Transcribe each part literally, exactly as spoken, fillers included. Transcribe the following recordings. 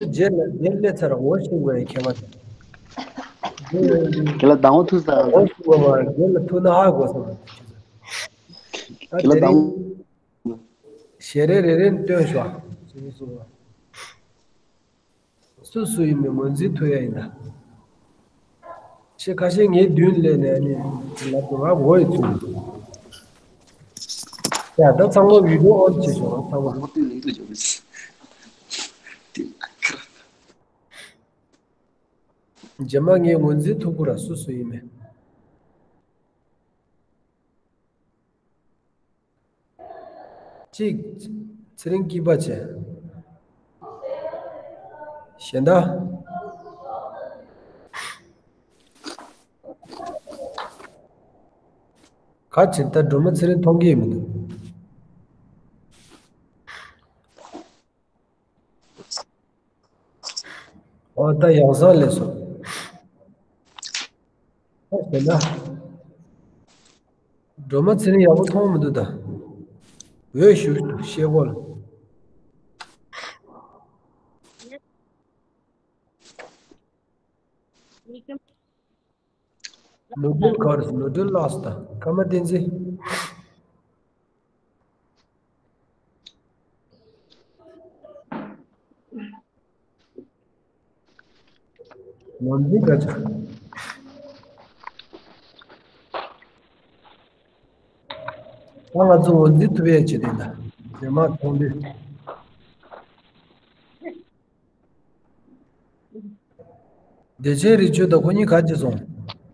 རྗེས་ལ་རྗེས་སླེབས་ཚར་འོ་ཤིང་བའི་ཁྱད་པར་དེ། རྒན་ལགས་དང་པོ་ཐུག་ས། འོ་ཤིང་བ་མ་རྒན་ལ་ཐུག་ན་ཧ་གོ་སོང་། ད་རྒན་ལགས་དེ་དང་རིང་པོ། ཞལ་རས་རེ་རེ་སྟོན་ཤོག་སུ་སུ་ཡིན་པའི་ངོས་འཛིན་ཐུབ་ཡ་ཡིན་ད། ཆེ་ཁ་ཤས་ངའི་མདུན་སླེབས་ནས་ནི་ལབ་དུས་ང་ངོ་ཡི་ཚུལ། ཡ་ད་ཚང་མ་བི་ཌིའོ་ཨོན་བྱེད་ཤོག་ཚང་མ། རྗེས་མ་ངས་ངོས་འཛིན་ཐུབ་ཀྱི་ར་སུ་སུ་ཡིན་མིན། གཅིག་ཚེ་རིང་སྐྱིད་པ་བྱས། གཞན་དག་ག་བྱེད་ད་སྒྲོལ་མ་ཚེ་རིང་མཐོང་གི་ཡོད་མི་འདུག་ཨོ་ད་ཡང་བསམ་སླེབས་སོང་། ཨོ་དེ་ན། སྒྲོལ་མ་ཚེ་རིང་ཡག་པོ་མཐོང་མི་འདུག་ད། འོད་ཞུ་ཤེལ་སྒོ་ལ། ནོར་འཁྲུལ་ག་རེ་ཟེར། ནོར་འཁྲུལ་ལགས་སོ། ད་ཀརྨ་བསྟན་འཛིན། ངོས་འཛིན་ག་ཚོད། ད་ང་ཚོ་ངོས་འཛིན་ཐུབ་ཡས་བྱེད་དེ་ད། རྗེས་མ་མཐོང་དུས། བདེ་ཆེན་རི་ཆོས་དང་ཁོ་གཉིས་ག་བྱེད་སོང་།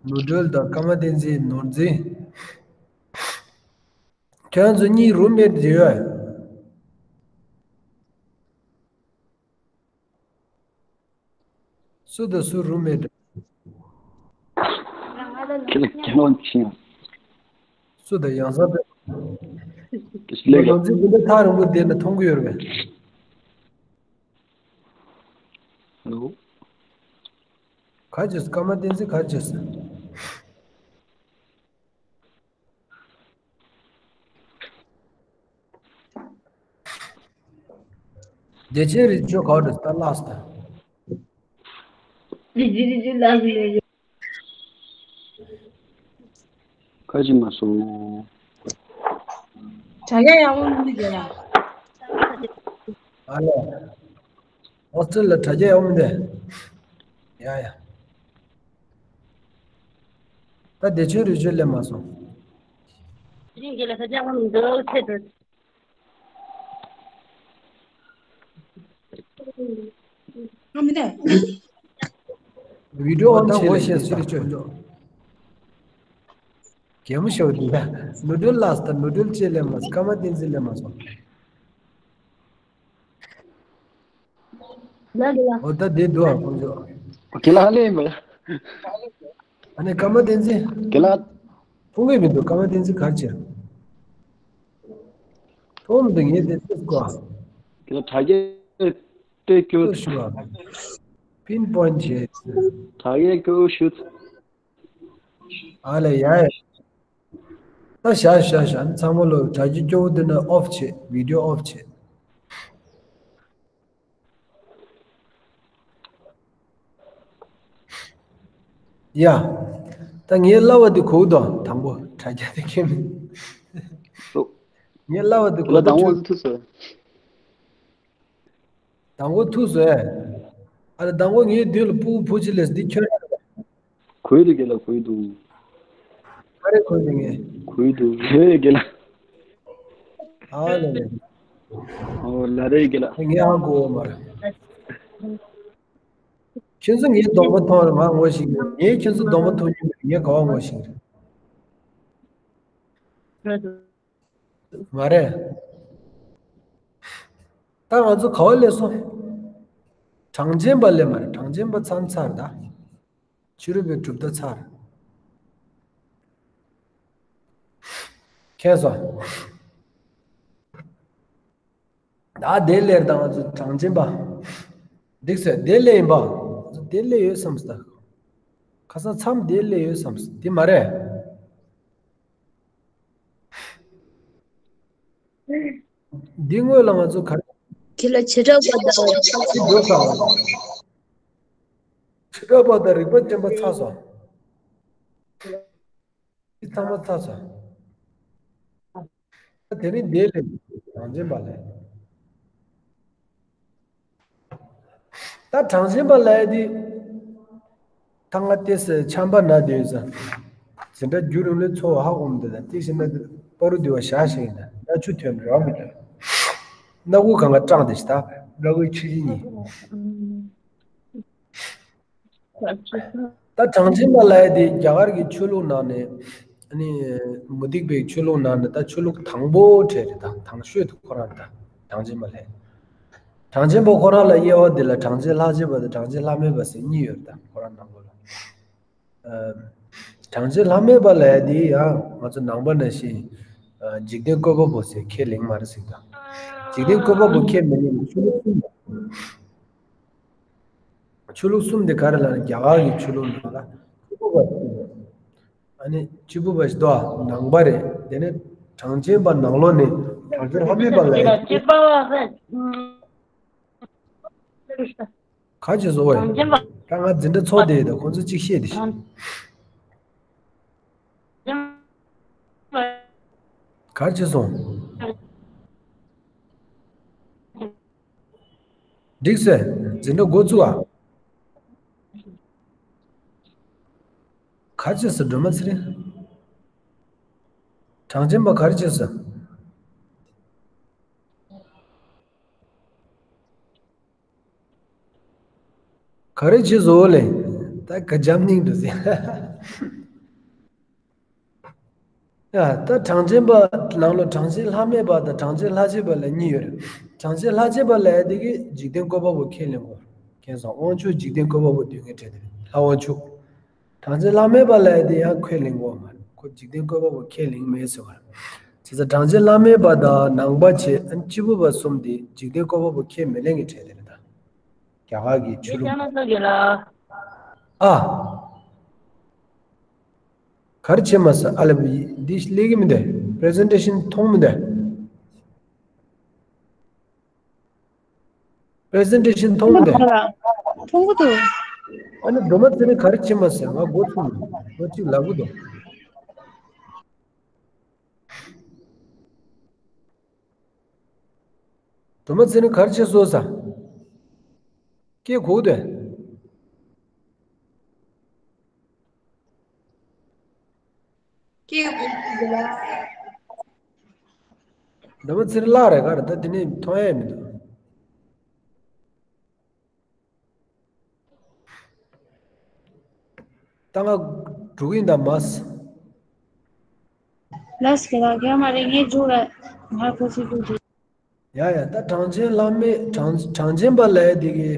ནོར་འཁྲུལ་དང་ཀརྨ་བསྟན་འཛིན། ནོར་འཛིན། ཁྱེད་རང་ཚོ་གཉིས་རུམ་མེཊ་རེད་ཡོད། སུ་དང་སུ་རུམ་མེཊ་རེད། ཁྱེད་ལ་ཁྱེད་རང་ཕྱིན། སུ་དང་ཡང་སང་དཔེ། ལེགས། ནོར་འཛིན་འདི་འདྲ་ཐག་རིང་པོ་བསྡད་ན་མཐོང་གི་ཡོད་རེད་པས། ཧེ་ལོ། ག་བྱེད་སོང་། ཀརྨ་བསྟན་འཛིན་ག་བྱེད་སོང་། བདེ་ཆེན་རི་ཆོས་ག་རེ་ད་ལགས་སོ། ཁ་ཅིག་མ་སོང་། དྲ་རྒྱ་ཡག་པོ་མི་འདུག་རྒན་ལགས། ཨ་ལས། ཨོ་སི་ཊི་ལ་དྲ་རྒྱ་ཡག་པོ་མི་འདུག་ཡ་ཡ། ད་བདེ་ཆེན་རི་ཆོས་སླེབས་མ་སོང་། དེ་རིང་རྒན་ལགས་དྲ་རྒྱ་ཡག་པོ་མི་འདུག་ཟེར་འདུག་ཨ་མི་འདུག་བི་ཌིའོ་ཨོན་བྱས་ལ་ཤེས་སུ་རེ་བཅོས། གད་མོ་ཤོར་འདུག་ཡ། ནོར་འཁྲུལ་ལགས་སོ། ད་ནོར་འཁྲུལ་ཅེས་ལེན་མ་སོང་། ཀརྨ་བསྟན་འཛིན་ལེན་མ་སོང་། ལ་ལ་ལ། ཨོ་ད་དེ་འདུག་ཨ་ཁོང་ཚོ། དེ་ལ་ཧ་ལས་ཡིན་པ། ཨ་ནི་ཀརྨ་བསྟན་འཛིན། དེ་ལ། མཐོང་གི་མི་འདུག་ཀརྨ་བསྟན་འཛིན་ག་རེ་བྱས། མཐོང་མི་འདུག་ངས་དེ་ལྟོས་དགོས་ཨ། དེ་ལ་དྲ་རྒྱ་སྟོད་སྐྱོ། ལྟོས་ཞུ་ཨ། པིན་པོའིན་བྱས། དྲ་རྒྱ་སྐྱོ་ཞུ། ཨ་ལས་ཡ་ཡ། ད་བཞག་བཞག་བཞག་ཚང་མ་ལོ་དྲ་རྒྱ་སྐྱོ་བོ་འདི་ནས་ཨོཕ་བྱེད། བི་ཌིའོ་ཨོཕ་བྱེད། ཡ། ད་ངའི་གླ་བ་འདི་གོ་དོ། དང་པོ་དྲ་རྒྱ་དེ་ཁྱེར་མིན། ངའི་གླ་བ་འདི་གོ་དོ། དང་པོ་ཐུག་སོང་། དང་པོ་ཐུག་སོང་ཨེ། ཨ་ལ་དང་པོ་ངའི་མདུན་ལ་སྤུ་གུ་བུ་གཅིག་སླེབས་འདི་ཁྱོད་རང་རེད། གོ་ཡི་འདུག་རྒན་ལགས། གོ་ཡི་འདུག་ག་རེ་གོ་ཡི་འདུག་ངས། གོ་ཡི་འདུག་ཡོད་རེད་རྒན་ལགས། ཨ་ལ་ལ། ཨོ་ལ་རེད་རྒན་ལགས། ངས་ཧ་གོ་བ་མ་རེད། ཁྱེད་ཚོ་ངའི་གདོང་པ་མཐོང་རེད་ང་ངོ་ཤེས་ཀྱི་རེད། ངས་ཁྱེད་ཚོ་གདོང་པ་མཐོང་མྱོང་མེད། ངས་ག་བ་ངོ་ཤེས་ཀྱི་རེད། མ་རེད། ད་ང་ཚོ་ག་བ་སླེབས་སོང་། གྲངས་ཅན་པ་སླེབས་མ་རེད། གྲངས་ཅན་པ་ཚང་ཚར་ད། ཕྱི་རོལ་པའི་གྲུབ་མཐའ་ཚར། མཁྱེན་སོང་། ད་དེ་སླེབས་ད་ང་ཚོ་གྲངས་ཅན་པ། འགྲིག་སོང་། དེ་སླེབས་ཡིན་པ། ང་ཚོ་དེ་སླེབས་ཡོད་བསམ་སོང་ད། ཁ་སང་མཚམས་དེ་སླེབས་ཡོད་བསམ་སོང་། དེ་མ་རེད། འདི་སྔོན་ལ་ང་ཚོ་ག་རེ། དེ་ལ་བྱེ་བྲག་པ་དང་། ཅི་འགྲོ་ས། བྱེ་བྲག་པ་དང་རིགས་པ་ཅན་པ་ཚར་སོང་། འདི་ཚང་མ་ཚར་སོང་། དེ་ནི་འདི་ལས་གྲངས་ཅན་པ་ལས། ད་གྲངས་ཅན་པ་ལས་དེ། ད་ང་ཏེ་སེ་ཆམ་པ་ན་དེ་ཡོད་ས། འཛིན་གྲྭ་རྒྱུ་རིང་ལོའི་འཚོ་བ་ཧ་གོ་མི་འདུག་ད་ཏེ་ཞིག་ན་དེ་པ་རུ་དེ་བ་བཞག་ཞིག་ཡིན་ད་སྣ་ཆུ་ཐོན་རེ་བ་མི་འདུག་སྣ་ཁུག་གང་ག་སྐྲངས་དེ་ཞིག་ད་སྣ་ཁུག་ཆུ་ཡིན་ཡིན། ད་གྲངས་ཅན་པ་ལབ་ཡ་དེ་རྒྱ་གར་གྱི་ཆོས་ལུགས་ནང་ནས་ཨ་ནི་མུ་སྟེགས་པའི་ཆོས་ལུགས་ནང་ནས་ད་ཆོས་ལུགས་དང་པོ་གྲས་རེད། ད་དང་ཤོས་དེ་ཁོ་རང་རེད། ད་གྲངས་ཅན་པ་ལབ་ཡ། གྲངས་ཅན་པ་ཁོ་རང་ལ་དབྱེ་བ་འདི་ལ་གྲངས་ཅན་ལྷག་བཅས་པ་དང་གྲངས་ཅན་ལྷག་མེད་པ་ཟེར་གཉིས་ཡོད་རེད། ད་ཁོ་རང་ནང་ལོགས་ལ། ཨ། གྲངས་ཅན་ལྷག་མེད་པ་ལབ་ཡ་དེ་ཡང་ང་ཚོ་ནང་པ་ནང་བཞིན། ཨ། འཇིག་རྟེན་བཀོད་པ་པོ་ཟེར་ཁས་ལེན་མ་རེད་ཟེར། ད་འཇིག་རྟེན་བཀོད་པ་པོ་ཁས་མི་ལེན་ནས་ཆོས་ལུགས་གསུམ། ཆོས་ལུགས་གསུམ་དེ་ག་རེ་ལབ་ན་རྒྱ་གར་གྱི་ཆོས་ལུགས་ནང་ལ་གཅིག་པུ་པ་ཞིག་འདུག་ཨ་ནི་གཅིག་པུ་པ་ཞིག་འདུག་ནང་པ་རེད། དེ་ནས་གྲངས་ཅན་པ་ནང་ལོགས་ནས་གྲངས་ཅན་ལྷག་མེད་པ་ལབ་ཡ། གཅིག་པ་བ་ཟེར། ག་ཅི་བཟོ་བས། གྲངས་ཅན་པ། ད་ང་འཛིན་གྲྭ་ཚོགས་དེ་ཡིན་ད་ཁོང་ཚོ་གཅིག་བཤད་དེ་ཤི། གྲངས་ཅན་པ། ག་ཅི་སོང་། འགྲིག་སེ། འཛིན་གྲྭ་འགོ་བཙུགས་ཨ། ག་ཅི་སེ་སྒྲོལ་མ་ཚེ་རིང་། གྲངས་ཅན་པ་ག་རེ་བྱེད་སོང་། ག་རེ་བྱེད་བཟོ་ལེ། ད་ག་འཇམ་སྙིང་འདུག་ཟེར། ཡ། ད་གྲངས་ཅན་པ་ནང་ལོ་གྲངས་ཅན་ལྷག་མེད་པ་དང་གྲངས་ཅན་ལྷག་བཅས་པ་ལ་གཉིས་ཡོད་རེད། གྲངས་ཅན་ལྷག་བཅས་པ་ལབ་ཡ་དེ་གི་འཇིག་རྟེན་བཀོད་པ་པོ་ཁས་ལེན་དགོས། མཁྱེན་སོང་། དབང་ཕྱུག་འཇིག་རྟེན་བཀོད་པ་པོ་སྡོད་མཁན་གྲས་དེ་རེད། ལྷ་དབང་ཕྱུག་གྲངས་ཅན་ལྷག་མེད་པ་ལབ་ཡ་དེ་ཡང་ཁས་ལེན་དགོས་མ་རེད། ཁོ་འཇིག་རྟེན་བཀོད་པ་པོ་ཁས་ལེན་མེད་ཟེར་བ་རེད། བྱས་ཙང་གྲངས་ཅན་ལྷག་མེད་པ་དང་ནང་པ་བྱས་ཨ་ནི་གཅིག་པུ་པ་གསུམ་དེ་འཇིག་རྟེན་བཀོད་པ་པོ་ཁས་མི་ལེན་གྱི་གྲས་དེ་རེད་ད། རྒྱ་གར་གྱི་ཆོས་ལུགས། ཨ། ག་རེ་བྱེད་མ་ཟེར་ཨ་ལེ། འདི་སླེབས་ཀྱི་མི་འདུག་པི་རི་ཟེན་ཊེ་ཤན་མཐོང་མི་འདུག་པི་རི་ཟེན་ཊེ་ཤན་མཐོང་མི་འདུག་མཐོང་གི་འདུག་ཨ་ནི་སྒྲོལ་མ་ཚེ་རིང་ག་རེ་བྱེད་མ་ཟེར། ང་མགོ་ཚོས་མི་འདུག་མགོ་གཅིག་ལབ་གི་འདུག་སྒྲོལ་མ་ཚེ་རིང་ག་རེ་བྱེད་སོང་ཟེར། སྐད་གོ་གི་འདུག་སྐད་གོ་གི་འདུག་སྒྲོལ་མ་ཚེ་རིང་བརླག་རེད་ག་རེ། ད་དེ་ནས་མཐོང་ཡ་མི་འདུག་ད་ང་འགྲོ་གི་ཡིན་ད་མ་ཟེར། ལགས་སོ། ཁྱེད་རང་མ་རེད། ངས་འཇུག་ལ་ང་ཁོ་ཚོས་འགྲོ་གི། ཡ་ཡ། ད་གྲངས་ཅན་ལྷག་མེད་གྲངས་གྲངས་ཅན་པ་ལབ་ཡ་དེ་གི།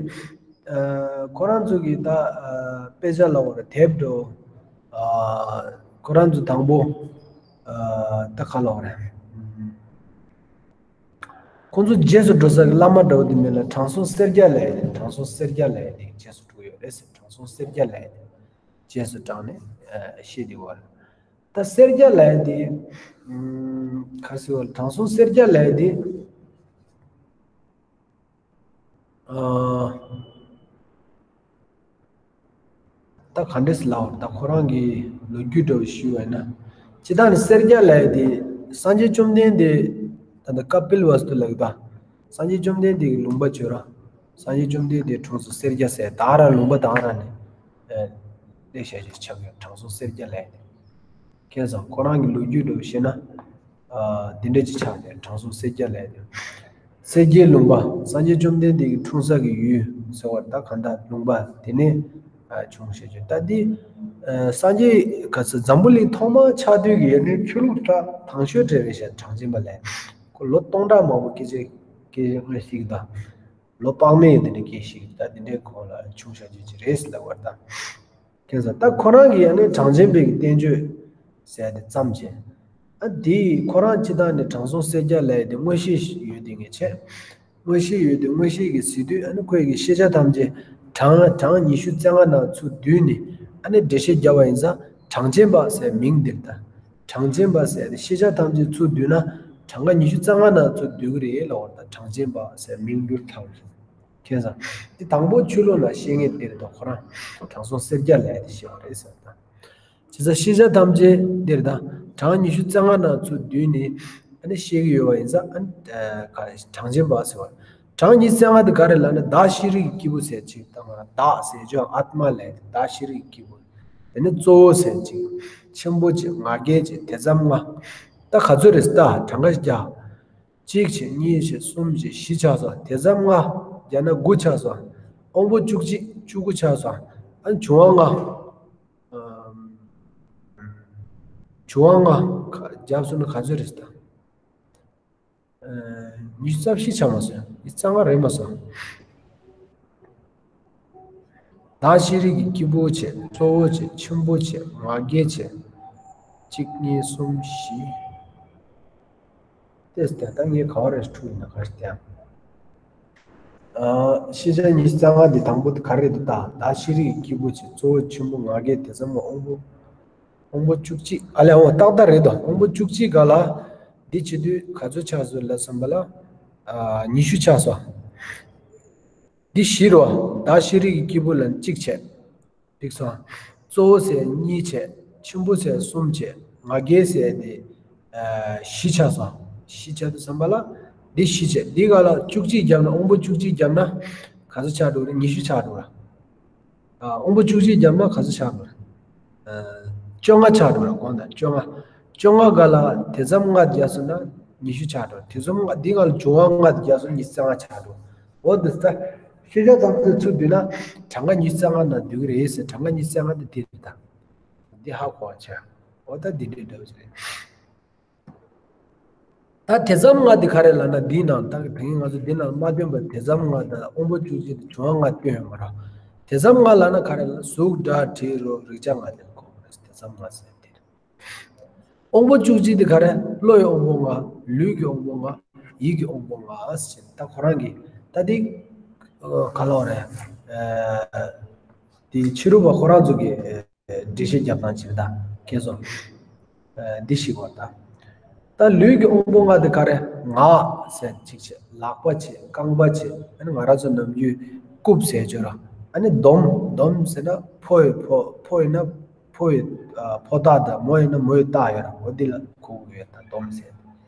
ཨ། ཁོ་རང་ཚོ་གི་ད། ཨ། དཔེ་ཆ་ལབ་དགོས་རེད། དེབ་འགྲོ། ཨ། ཁོ་རང་ཚོ་དང་པོ། ཨ། ད་ག་ལབ་དགོས་རེད། ཁོང་ཚོ་རྗེས་སུ་འགྲོ་ས་གི་བླ་མ་འདྲ་བོ་དེ་མིན་ལ་དྲང་སྲོང་སེར་སྐྱ་ལབ་ཡ་དེ། དྲང་སྲོང་སེར་སྐྱ་ལབ་ཡ་དེ་རྗེས་སུ་འགྲོ་གི་ཡོད་རེད་ཟེར། དྲང་སྲོང་སེར་སྐྱ་ལབ་ཡ་དེ་རྗེས་སུ་འབྲངས་ནས། ཨ། བཤད་དེ་བར། ད་སེར་སྐྱ་ལབ་ཡ་དེ། ཨུམ། ག་ཟེར་བ། དྲང་སྲོང་སེར་སྐྱ་ལབ་ཡ་དེ། ཨ། ད་ག་འདྲས་ལབ་དགོས་རེད། ད་ཁོ་རང་གི་ལོ་རྒྱུས་འདྲ་བོ་ཞུས་པ་ཡིན་ན། སྤྱིར་བཏང་ནས་སེར་སྐྱ་ལབ་ཡ་དེ་སངས་རྒྱས་བཅོམ་ལྡན་འདས། ད་ལྟ་ཀ་པིལ་ཝསྟུ་ལབ་ཀྱི་འདུག་སངས་རྒྱས་བཅོམ་ལྡན་འདས་ཀྱི་ལུང་པ་བྱོས་ར། སངས་རྒྱས་བཅོམ་ལྡན་འདས་གྲོངས་སོང་། སེར་སྐྱ་ཟེར་ད་ག་རང་ལུང་པ་ད་ག་རང་ནས། ཨ། སླེབས་བཞག་ཅིག་ཆགས་ཡོད། དྲང་སྲོང་སེར་སྐྱ་ལབ་ཡ་དེ། མཁྱེན་སོང་། ཁོ་རང་གི་ལོ་རྒྱུས་འདྲ་བོ་བཤད་ན། ཨ། འདི་འདྲ་ཅིག་ཆགས་ནས་དྲང་སྲོང་སེར་སྐྱ་ལབ་ཡ་དེ། སེར་སྐྱའི་ལུང་པ། སངས་རྒྱས་བཅོམ་ལྡན་འདས་ཀྱི་འཁྲུངས་ས་གི་ཡུལ་ཟེར་བ་ད་ག་འདྲ་ལུང་པ་དེ་ནས། ཨ། བྱུང་བཤད་རྒྱུ་ད་འདི། ཨ། སངས་རྒྱས་ག་ཚོད་འཛམ་བུ་གླིང་ཐོག་མར་ཆགས་དུས་ཀྱི་ཡ་ནི་ཆོས་ལུགས་ད་དང་ཤོས་གྲས་རེད་ཤག་གྲངས་ཅན་པ་ལབ་ཡ། ཁོ་ལོ་སྟོང་ཕྲག་མང་པོ་སྐད་ཆ་སྐད་ཆ་ངོས་ཤིག་དང་། ལོ་དཔག་མེད་དེ་འདྲ་སྐད་ཆ་ཞིག་ད་དེ་འདྲའི་གོང་ལ་བྱུང་བཤད་རྒྱུ་ཅིག་རེད་ཟེར་ལབ་པ་དང་། མཁྱེན་སོང་། ད་ཁོ་རང་གིས་ཡང་ནི་གྲངས་ཅན་པའི་གི་བསྟན་བཅོས་ཟེར་ཡ་དེ་བརྩམས་བྱས། ཨ། དེ་ཁོ་རང་སྤྱིར་བཏང་ནས་དྲང་སྲོང་སེར་སྐྱ་ལབ་ཡ་དེ་མངོན་ཤེས་ཡོད་དེ་ངེས་ཆེ། མངོན་ཤེས་ཡོད་དེ་མངོན་ཤེས་ཀྱིས་གཟིགས་དུས་ཨ་ནི་ཁོས་ཀྱི་ཤེས་བྱ་ཐམས་ཅད་གྲངས་གྲངས་ཉི་ཤུ་རྩ་ལྔ་ནང་ཚུར་བསྡུས་ནས་ཨ་ནི་འགྲེལ་བཤད་བརྒྱབ་པ་ཡིན་ཙང་གྲངས་ཅན་པ་ཟེར་མིང་འདིར་ད། གྲངས་ཅན་པ་ཟེར་ཏེ་ཤེས་བྱ་ཐམས་ཅད་ཚུར་བསྡུས་ན་ གྲངས་ཀ་ཉི་ཤུ་རྩ་ལྔ་ནང་ཚུར་བསྡུས་ཀྱི་རེད་ལབ་པ་རེད་ད། གྲངས་ཅན་པ་ཟེར་མིང་བསྒྱུར་ཐལ་བ་རེད། མཁྱེན་སོང་། འདི་དང་པོ་ཆོས་ལུགས་ནང་བཤད་མཁན་དེ་རེད་ད། ཁོ་རང་དྲང་སྲོང་སེར་སྐྱ་ལབ་ཡ་དེ་བཤད་པ་རེད་ཟེར་ད། བྱས་ཙང་ཤེས་བྱ་ཐམས་ཅད་འདིར་དང་གྲངས་ཉི་ཤུ་རྩ་ལྔ་ནང་ཚུར་བསྡུས་ནས་ཨ་ནི་བཤད་ཀྱི་ཡོད་པ་ཡིན་ཙང་། ཨ་ནི་ག་གྲངས་ཅན་པ་ཟེར་བ། གྲངས་ཉི་ཤུ་རྩ་ལྔ་དེ་ག་རེ་ལབ་ན། བདག་ཤེས་རིག་གི་སྐྱེས་བུ་ཟེར་ཅིག་དང་། བདག་ཟེར་ཅོག་ཨཱཏྨ་ལབ་ཡ་དེ་བདག་ཤེས་རིག་གི་སྐྱེས་བུ། དེ་ནས་གཙོ་བོ་ཟེར་ཅིག་ཆེན་པོ་ཅིག་ང་རྒྱལ་ཅིག་དེ་ཙམ་ལྔ། ད་ག་ཚོད་རེད་ད། གྲངས་ཀ་བརྒྱ། གཅིག་བྱས། གཉིས་བྱས། གསུམ་བྱས། བཞི་ཆགས་སོང་། དེ་ཙམ་ལྔ། བརྒྱ་ན་དགུ་ཆགས་སོང་། དབང་པོ་བཅུ་གཅིག་བཅུ་དགུ་ཆགས་སོང་། ཨ་ནི་འབྱུང་བ་ལྔ། ཨམ། འབྱུང་བ་ལྔ་ཁ་བརྒྱབ་སོང་ན་ག་ཚོད་རེད་ད། ཨ། ཉི་ཤུ་རྩ་བཞི་ཆགས་མ་སོང་། ཉི་ཤུ་རྩ་ལྔ་རེད་མ་སོང་། བདག་ཤེས་རིག་གི་སྐྱེས་བུ་བྱས། གཙོ་བོ་བྱས། ཆེན་པོ་བྱས། ང་རྒྱལ་བྱས། གཅིག་གཉིས་གསུམ་བཞི། ཏེས་ཏེ་ད་ངས་ག་བ་རེ་འཁྲུག་ཡིན་ན་ག་རེ་བསྟན། ཨ། ཤེས་བྱ་ཉི་ཤུ་རྩ་ལྔ་འདི་དང་པོ་དེ་ག་རེ་རེད་ད། བདག་ཤེས་རིག་གི་སྐྱེས་བུ་བྱས། གཙོ་བོ་ཆེན་པོ་ང་རྒྱལ་དེ་ཙམ་ལྔ། དབང་པོ། དབང་པོ་བཅུ་གཅིག་ཨ་ལས་འོ་ཏག་ཏག་རེད་དོ། དབང་པོ་བཅུ་གཅིག་ག་ལ། འདི་བྱེད་དུས་ག་ཚོད་ཆགས་སོང་ལབ་བསམ་པ་ལ། ཨ། ཉི་ཤུ་ཆགས་སོང་། འདི་བཞི་རེད་བ། བདག་ཤེས་རིག་གི་སྐྱེས་བུ་ལ་གཅིག་བྱས། འགྲིག་སོང་། གཙོ་བོ་ཟེར་གཉིས་བྱས། ཆེན་པོ་ཟེར་གསུམ་བྱས། ང་རྒྱལ་ཟེར་དེ། ཨ། བཞི་ཆགས་སོང་། བཞི་ཆགས་དུས་ཙམ་པ་ལ། འདི་བཞི་བྱས། འདི་ག་ལ་བཅུ་གཅིག་བརྒྱབ་ན། དབང་པོ་བཅུ་གཅིག་བརྒྱབ་ན་ག་ཚོད་ཆགས་འགྲོ་རེད། ཉི་ཤུ་ཆགས་འགྲོ་ར། ཨ། དབང་པོ་བཅུ་གཅིག་བརྒྱབ་ན་ག་ཚོད་ཆགས་འགྲོ་རེད། ཨ། བཅོ་ལྔ་ཆགས་འགྲོ་ར། གོང་དང་བཅོ་ལྔ། བཅོ་ལྔ་ག་ལ་དེ་ཙམ་ལྔ་བརྒྱབ་སོང་ན་ཉི་ཤུ་ཆགས་འགྲོ། དེ་ཙམ་ལྔ། འདི་ག་ལ་འབྱུང་བ་ལྔ་བརྒྱབ་སོང་ན་ཉི་ཤུ་རྩ་ལྔ་ཆགས་འགྲོ། འོ་འདི་ལྟ། ཤེས་བྱ་ཐམས་ཅད་ཚུར་བསྡུས་ན་གྲངས་ཀ་ཉི་ཤུ་རྩ་ལྔ་ནང་བསྡུས་ཀྱི་རེད་ཟེར། གྲངས་ཀ་ཉི་ཤུ་རྩ་ལྔ་དེ་འདི་རེད་ད། འདི་ཧ་གོ་བ་བྱ། འོ་ད་འདི་འདྲའི་འདྲ་བོ་ཞིག་རེད། ད་དེ་ཙམ་ལྔ་འདི་ག་རེ་ལབ་ན། འདིའི་ནང་ད་དེ་ང་ཚོ་འདི་ནང་མ་སྟོན་པ་དེ་ཙམ་ལྔ་དང་དབང་པོ་བཅུ་གཅིག་དང་འབྱུང་བ་ལྔ་སྟོན་ཡོད་མ་རེད། དེ་ཙམ་ལྔ་ལབ་ན་ག་རེ་ལབ། གཟུགས་སྒྲ་དྲི་རོ་རེག་བྱ་ལྔ་དེ་ལ་གོ་དགོས་རེད། དེ་ཙམ་ལྔ་ཟེར་དེ་རེད། དབང་པོ་བཅུ་གཅིག་དེ་ག་རེ། བློའི་དབང་པོ་ལྔ། ལུས་ཀྱི་དབང་པོ་ལྔ། ཡིད་ཀྱི་དབང་པོ་ལྔ་ཟེར། ད་ཁོ་རང་གིས་ད་དེ་ག་ལབ་རེད། ཨ། དེ་ཕྱི་རོལ་པ་ཁོ་རང་ཚོ་གིས་འགྲེལ་བཤད་རྒྱབ་སྟངས་ཅིག་རེད་ད། མཁྱེན་སོང་། ཨ། འདི་ཞིག་བར་ད། ད་ལུས་ཀྱི་དབང་པོ་ལྔ་དེ་ག་རེ། ངག་ཟེར་གཅིག་བྱས། ལག་པ་བྱས། རྐང་པ་བྱས། ཨ་ནི་ང་རང་ཚོ་ནམ་རྒྱུན་རྐུབ་ཟེར་ཅོག་ར། ཨ་ནི་འདོམ། འདོམ་ཟེར་ན་ཕོ་ཡི་ཕོ། ཕོ་ཡིན་ན་ཕོ་ཡི། ཨ། ཕོ་རྟགས་དང་། མོ་ཡིན་ན་མོ་ཡི་རྟགས་ཡོད་ར། འོ་འདི་ལ་གོ་དགོས་ཡོད་ད། འདོམ་ཟེར།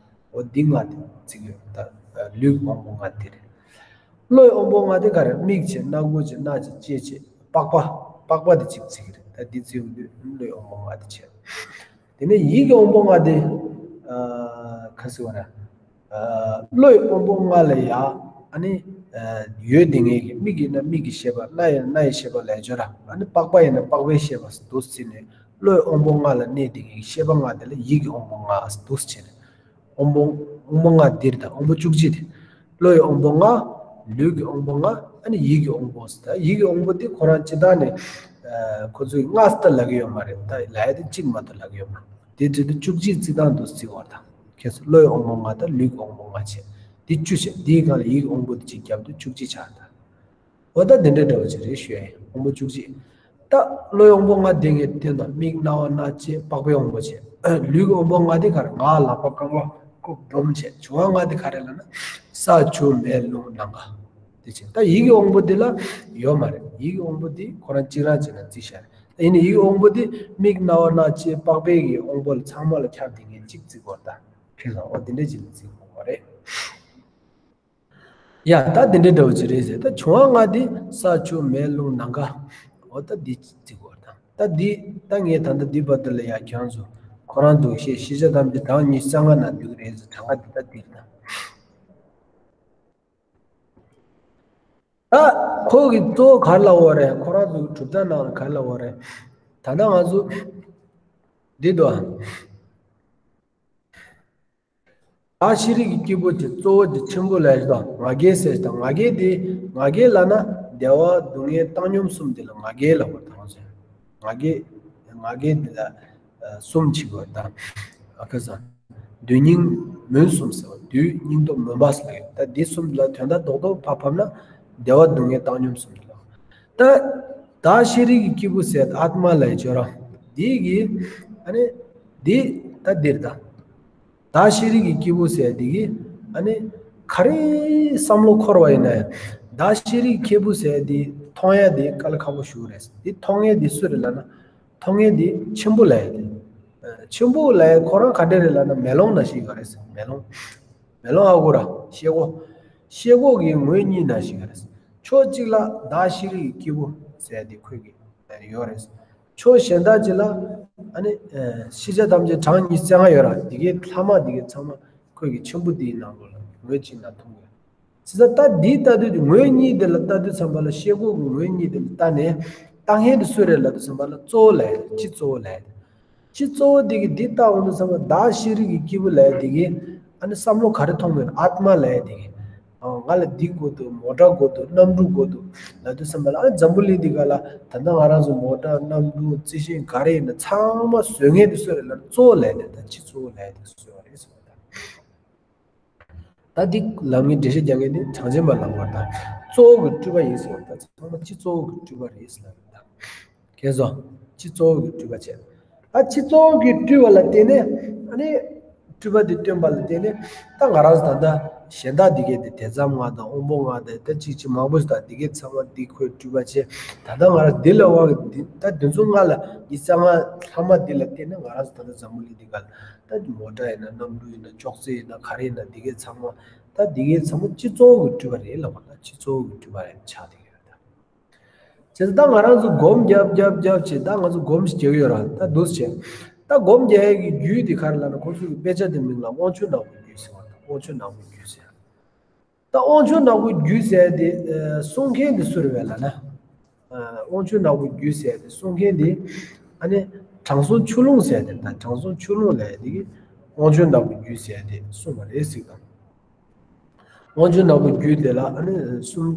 འོ་འདི་ལྔ་དེ་བརྩི་གི་ཡོད་ད། ལུས་ཀྱི་དབང་པོ་ལྔ་དེ་རེད། བློའི་དབང་པོ་ལྔ་དེ་ག་རེ། མིག་བྱས། སྣ་སྒོ་བྱས། རྣ་བྱས། ལྕེ་བྱས། པགས་པ། པགས་པ་དེ་གཅིག་བརྩི་གི་རེད། ད་འདི་བརྩིས་ཡོང་དུས་བློའི་དབང་པོ་ལྔ་དེ་བྱས། དེ་ནས་ཡིད་ཀྱི་དབང་པོ་ལྔ་དེ། ཨ། ག་ཟེར་བ་རེད། ཨ། བློའི་དབང་པོ་ལྔ་ལ་ཡ། ཨ་ནི། ཨ། ཡོད་དེ་ངེས་ཀྱི། མིག་ཡིན་ན་མིག་གི་ཤེས་པ། རྣ་ཡིན་ན་རྣ་ཡི་ཤེས་པ་ལབ་ཅོག་ར། ཨ་ནི་པགས་པ་ཡིན་ན་པགས་པའི་ཤེས་པ་འདུག་བརྩིས་ནས། བློའི་དབང་པོ་ལྔ་ལ་གནས་དེ་ངེས་ཀྱི་ཤེས་པ་ལྔ་དེ་ལ་ཡིད་ཀྱི་དབང་པོ་ལྔ་འདུག་བྱས་ནས། དབང་པོ། དབང་པོ་ལྔ་འདིར་དང་། དབང་པོ་བཅུ་གཅིག་དེ། བློའི་དབང་པོ་ལྔ། ལུས་ཀྱི་དབང་པོ་ལྔ། ཨ་ནི་ཡིད་ཀྱི་དབང་པོ་ཟེར། ད་ཡིད་ཀྱི་དབང་པོ་འདི་ཁོ་རང་སྤྱིར་བཏང་ནས། ཨ། ཁོ་ཚོས་ལྔ་ཟེར་ལབ་ཀྱི་ཡོད་མ་རེད། ད་ལབ་ཡ་དེ་གཅིག་མ་གཏོགས་ལབ་ཀྱི་ཡོད་མ་རེད། དེ་བརྩིས་དུས་བཅུ་གཅིག་བརྩི་སྟངས་འདུག་བརྩི་བར་དང་། ཁྱེད་ཚོ་བློའི་དབང་པོ་ལྔ་དང་ལུས་ཀྱི་དབང་པོ་ལྔ་བྱས། འདི་བཅུ་བྱས། འདིའི་སྒང་ལ་ཡིད་ཀྱི་དབང་པོ་འདི་གཅིག་བརྒྱབ་དུས་བཅུ་གཅིག་ཆགས་ད། འོ་ད་འདི་འདྲ་འདྲ་བོ་ཅིག་རེད་ཞུ་ཡ་ཡིན། དབང་པོ་བཅུ་གཅིག་ད་བློའི་དབང་པོ་ལྔ་དེ་ངས་བསྟན་དང་། མིག་རྣ་བ་སྣ་ལྕེ་པགས་པའི་དབང་པོ་བྱས། ལུས་ཀྱི་དབང་པོ་ལྔ་དེ་ག་རེ། ངག་ལག་པ་རྐང་པ་རྐུབ་འདོམ་བྱས། འབྱུང་བ་ལྔ་དེ་ག་རེ་ལབ་ན། ས་ཆུ་མེ་རླུང་ནམ་མཁའ། དེ་བྱས། ད་ཡིད་ཀྱི་དབང་པོ་འདི་ལ་ཡོད་མ་རེད། ཡིད་ཀྱི་དབང་པོ་འདི་ཁོ་རང་གཅིག་རང་བྱས་ན་བརྩི་བཞག་རེད། ད་ཡིན་ནའི་ཡིད་ཀྱི་དབང་པོ་འདི་མིག་རྣ་བ་སྣ་ལྕེ་པགས་པའི་གི་དབང་པོ་ལ་ཚང་མ་ལ་ཁྱབ་དེ་ངས་གཅིག་བརྩི་དགོས་ད། ཁྱེད་ཚོ་འོ་དེ་འདྲ་ཅིག་ལ་བརྩི་དགོས་པ་རེད། ཡ། ད་དེ་འདྲའི་འདྲ་བོ་ཅིག་རེད་ཟེར། ད་འབྱུང་བ་ལྔ་དེ་ས་ཆུ་མེ་རླུང་ནམ་མཁའ། འོ་ད་འདི་བརྩི་དགོས་དང་། ད་འདི་ད་ངས་ད་ལྟ་འདི་བར་དུ་ལ་ཡ་ཁྱོད་ཚོ་ཁོ་རང་འདུག་ཤེས། ཤེས་བྱ་ཐམས་ཅད་གྲངས་ཉི་ཤུ་རྩ་ལྔ་ནང་འདུས་ཀྱི་རེད་ཟེར། གྲངས་ཀ་འདི་ད་འདིར་དང་། ད་ཁོ་གི་གཙོ་བོ་ག་རེ་ལབ་པ་རེད། ཁོ་རང་ཚོ་གི་གྲུབ་མཐའ་ནང་ལ་ག་རེ་ལབ་པ་རེད། ད་ལྟ་ང་ཚོ་འདི་འདུག་ཨ། བདག་ཤེས་རིག་གི་སྐྱེས་བུ་དེ་གཙོ་བོ་དེ་ཆེན་པོ་ལབ་ཡ་ཞིག་དང་། ང་རྒྱལ་ཟེར་ཞིག་དང་། ང་རྒྱལ་དེ། ང་རྒྱལ་ལབ་ན་བདེ་བ་སྡུག་བསྔལ་བཏང་སྙོམས་གསུམ་དེ་ལ་ང་རྒྱལ་ལབ་པ་དང་ཟེར། ང་རྒྱལ། ང་རྒྱལ་དེ་ལ་ཨ་གསུམ་བྱེད་དགོས་དང་། ཨ་ཁ་ས། སྡུག་སྙིང་མུན་གསུམ་ཟེར་བ། སྡུག་སྙིང་སྟོབས་མུན་པ་ཟེར་ལབ་ཡོད། ད་འདི་གསུམ་ལ་དོན་དག་རྡོག་རྡོག་ཕར་ཕབ་ན་བདེ་བ་སྡུག་བསྔལ་བཏང་སྙོམས་གསུམ་དེ་ལ། ད་བདག་ཤེས་རིག་གི་སྐྱེས་བུ་ཟེར་ཨཱཏྨ་ལབ་ཡ་ཅོག་ར། འདི་གི་ཨ་ནི་འདི་ད་འདིར་ད། བདག་ཤེས་རིག་གི་སྐྱེས་བུ་ཟེར་དེ་གི་ཨ་ནི་ག་རེ་བསམ་བློ་འཁོར་བ་ཡིན་ན་ཡང་བདག་ཤེས་རིག་གི་སྐྱེས་བུ་ཟེར་དེ་མཐོང་ཡ་དེ་དཀའ་ལས་ཁག་པོ་ཞིག་རེད། དེ་མཐོང་ཡ་དེ་སུ་རེད་ལབ་ན། མཐོང་ཡ་དེ་ཆེན་པོ་ལབ་ཡ་དེ། ཆེན་པོ་ལབ་ཡ་ཁོ་རང་ག་འདྲ་རེད་ལབ་ན་མེ་ལོང་ནང་བཞིན་ཡོད་རེད། མེ་ལོང་། མེ་ལོང་ཨ་ཁུ་ར་ཤེལ་སྒོ། ཤེལ་སྒོ་གི་ངོས་གཉིས་ནང་བཞིན་ཡོད་རེད། ཕྱོགས་གཅིག་ལ་བདག་ཤེས་རིག་གི་སྐྱེས་བུ་ཟེར་ཡ་དེ་ཁོས་གི་ཡོད་རེད། ཕྱོགས་གཞན་དག་ཅིག་ལ་ཨ་ནི་ཤེས་བྱ་ཐམས་ཅད་གྲངས་ཉི་ཤུ་རྩ་ལྔ་ཡོད་ར། དེ་གའི་ལྷག་མ་དེ་གའི་ཚང་མ་ཁོས་གི་ཆེན་པོ་དེའི་ནང་ལོགས་ལ་ངོས་གཅིག་ན་མཐོང་གི་ཡོད། ཅི་ཟེར་ད་འདིའི་ལྟ་དུས་དེ་ངོས་གཉིས་དེ་ལ་ལྟ་དུས་ཙམ་པ་ལ་ཤེལ་སྒོ་གི་ངོས་གཉིས་དེ་ལ་ལྟ་ནས་ལྟ་མཁན་དེ་སུ་རེད་ལབ་དུས་ཙམ་པ་ལ་གཙོ་བོ་ལབ་ཡ་དེ་སྤྱི་གཙོ་བོ་ལབ་ཡ་དེ། སྤྱི་གཙོ་བོ་དེ་གི་འདི་ལྟ་འོང་དུས་ཙམ་པ་བདག་ཤེས་རིག་གི་སྐྱེས་བུ་ལབ་ཡ་དེ་གི་ཨ་ནི་བསམ་བློ་ག་རེ་ཐོངས་མེད་ན་ཨཱཏྨ་ལབ་ཡ་དེ་གི། ང་ལ་འདི་དགོས་འདུག་མོ་ཊ་དགོས་འདུག་གནམ་གྲུ་དགོས་འདུག་ལབ་དུས་ཙམ་པ་ལ་ཨ་འཛམ་བུ་གླིང་འདི་ག་ལ་ད་ལྟ་ང་རང་ཚོ་མོ་ཊ་གནམ་གྲུ་རྩི་ཤིང་ག་རེ་ཡིན་ན་ཚང་མ་བཟོ་མཁན་དེ་སུ་རེད་ལབ་ན་གཙོ་བོ་ལབ་ཡ་དེ་ད་སྤྱི་གཙོ་བོ་ལབ་ཡ་དེ་བཟོས་པ་རེད་ཟེར་བ་དང་། ད་འདི་ལམ་གྱི་འགྲེལ་བཤད་རྒྱག་མཁན་འདི་གྲངས་ཅན་པ་ལམ་བར་དང་གཙོ་བོ་གི་སྤྲུལ་པ་ཡིན་ཟེར་བ་དང་ཚང་མ་སྤྱི་གཙོ་བོ་གི་སྤྲུལ་པ་རེད་ཟེར་ལ་རེད་དང་། ཁྱེད་ཚོ་སྤྱི་གཙོ་བོ་གི་སྤྲུལ་པ་བྱས། ད་སྤྱི་གཙོ་བོ་གི་སྤྲུལ་པ་ལ་བརྟེན་ནས་ཨ་ནི་སྤྲུལ་པ་འདི་སྟོན་པ་ལ་བརྟེན་ནས་ད་ང་རང་ཚོ་ད་ལྟ་གཞན་དག་འདི་གས་དེ་དེ་ཙམ་ང་དང་དབང་པོ་ང་དང་ད་ཅིག་ཅིག་མང་པོ་ཞིག་དང་འདི་གས་ཚང་མ་འདི་ཁོའི་སྤྲུལ་པ་བྱས། ད་ལྟ་ང་རང་འདི་ལ་དབང་གི་འདི་ད་འདི་ཚོ་ང་ལ་འདི་ཙམ་ང་ལྷག་མ་འདི་ལ་བརྟེན་ནས་ང་རང་ཚོ་ད་ལྟ་འཛམ་བུ་གླིང་འདི་ག་ལ། ད་མོ་ཊ་ཡིན་ན་གནམ་གྲུ་ཡིན་ན་ཅོག་ཙེ་ཡིན་ན་ག་རེ་ཡིན་ན་འདི་གའི་ཚང་མ་ད་འདི་གའི་ཚང་མ་སྤྱི་གཙོ་བོ་གི་སྤྲུལ་པ་རེད་ལབ་པ་ད་སྤྱི་གཙོ་བོ་གི་སྤྲུལ་པ་རེད་ཆགས་བསྡད་ཀྱི་ཡོད་ད། བྱས་ཙང་ད་ང་རང་ཚོ་སྒོམ་རྒྱབ་རྒྱབ་རྒྱབ་བྱས་ད་ང་ཚོ་སྒོམ་ཞིག་རྒྱག་གི་ཡོད་ར་ད་འདུག་སེ་བྱས། ད་སྒོམ་རྒྱག་ཡས་ཀྱི་རྒྱུ་དེ་ག་རེ་ལབ་ན་ཁོ་ཚོ་གི་དཔེ་ཆ་དེ་མིང་ལ་དབང་ཕྱུག་ནག་པོའི་རྒྱུད་ཟེར་བ་དང་དབང་ཕྱུག་ནག་པོའི་རྒྱུད་ཟེར། ད་དབང་ཕྱུག་ནག་པོའི་རྒྱུད་ཟེར་དེ་གསུང་མཁན་དེ་སུ་རེད་པས་ལབ་ན། དབང་ཕྱུག་ནག་པོའི་རྒྱུད་ཟེར་དེ་གསུང་མཁན་དེ་ཨ་ནི་དྲང་སྲོང་ཆུ་ཀླུང་ཟེར་དེ་ད་དྲང་སྲོང་ཆུ་ཀླུང་ལབ་ཡ་དེ་གི་དབང་ཕྱུག་ནག་པོའི་རྒྱུད་ཟེར་དེ་གསུངས་པ་རེད་ཟེར་དང་། དབང་ཕྱུག་ནག་པོའི་རྒྱུད་དེ་ལ་ཨ་ནི་གསུམ་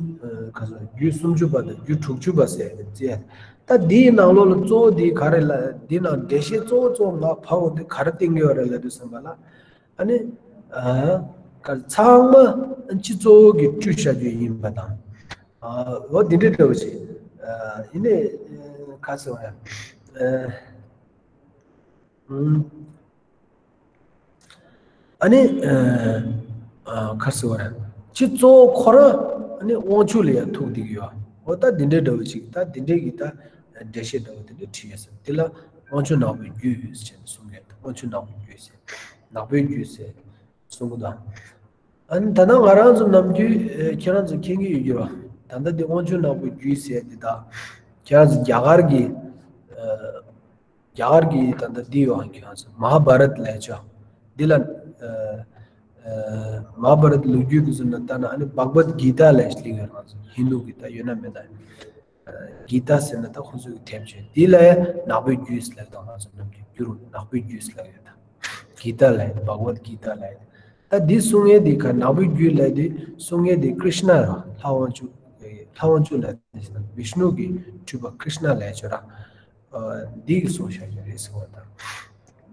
ག་ས་རྒྱུད་སུམ་ཅུ་པ་དང་རྒྱུད་དྲུག་ཅུ་པ་ཟེར་དེ་བརྩི་ཡ། ད་འདིའི་ནང་ལོགས་ལ་གཙོ་བོ་དེ་ག་རེ་ལ་འདི་ནང་འགྲེལ་བཤད་གཙོ་བོ་གཙོ་བོ་ང་ཕབ་འོང་དེ་ག་རེ་བསྟན་གྱི་ཡོད་རེད་ལབ་དུས་ཙམ་པ་ལ། ཨ་ནི། ཨ། ག་ཚང་མ་སྤྱི་གཙོ་བོ་གི་སྤྲུལ་བྱ་རྒྱུ་ཡིན་པ་དང་། ཨ། འོ་འདི་འདྲའི་འདྲ་བོ་ཞིག་ཨ། ཡིན་ནའི། ཨ། ག་ཟེར་བ་ཡ། ཨ། ཨུམ། ཨ་ནི། ཨ། ག་ཟེར་བ་རེད། སྤྱི་གཙོ་བོ་ཁོ་རང་ཨ་ནི་དབང་ཕྱུག་ལ་ཡང་ཐུག་བསྡད་ཀྱི་ཡོད། འོ་ད་འདི་འདྲའི་འདྲ་བོ་ཞིག་ད་འདི་འདྲའི་གི་ད་འགྲེལ་བཤད་འདྲ་བོ་དེ་འདྲ་བྲིས་ཡོད་ཟེར། དེ་ལ་དབང་ཕྱུག་ནག་པོའི་རྒྱུད་ཟེར་ནས་གསུང་གི་ཡོད། དབང་ཕྱུག་ནག་པོའི་རྒྱུད་ཟེར། ནག་པོའི་རྒྱུད་ཟེར། གསུང་གི་འདུག་ཨ་ནི་ད་ལྟ་ང་རང་ཚོ་ནམ་རྒྱུན་ཨེ་ཁྱེད་རང་ཚོ་མཁྱེན་གྱི་ཡོད་རྒྱུ་རེད། ད་ལྟ་འདི་དབང་ཕྱུག་ནག་པོའི་རྒྱུད་ཟེར་འདི་དག་ཁྱེད་རང་ཚོ་རྒྱ་གར་གྱི་ཨ་རྒྱ་གར་གྱི་ད་ལྟ་འདི་ཡོད་ཨ་ཁྱེད་རང་ཚོ་མ་ཧཱ་བྷ་རད་ལབ་ཆོག་འདི་ལ་ཨ་ཨ་མ་ཧཱ་བྷ་རད་ལོ་རྒྱུས་ཀྱི་ཟུར་ན་ལྟ་ན་ཨ་ནི་བྷག་བད་གི་ཏཱ་ལབ་ཞིག་ལ་ཡོད་རང་ཚོ་ཧིན་དུ་གི་ད་ཡོད་ན་མེད་ན། གི་ཏཱ་ཟེར་ན་ད་ཁོང་ཚོ་གི་དེབ་ཆེན་འདི་ལ་ཡང་ནག་པོའི་རྒྱུད་ཟེར་ལབ་དང་ང་ཚོ་ནམ་རྒྱུན་བསྒྱུར་ནག་པོའི་རྒྱུད་ཟེར་ལབ་ཡོད་ད། གི་ཏཱ་ལབ་ཡོད་བྷག་བད་གི་ཏཱ་ལབ་ཡོད། ད་འདི་གསུང་མཁན་འདི་ག་ནག་པོའི་རྒྱུད་ལབ་དུས་གསུང་མཁན་འདི་ཀྲིཤ་ན་ར་ལྷ་དབང་ཕྱུག་ལྷ་དབང་ཕྱུག་ལབ་དུས་ན་བིཤ་ནུ་གི་སྤྲུལ་པ་ཀྲིཤ་ན་ལབ་ཆོག་ར། འདི་གི་གསུང་བཤད་རྒྱུ་རེད་ཟེར་བ་དང་།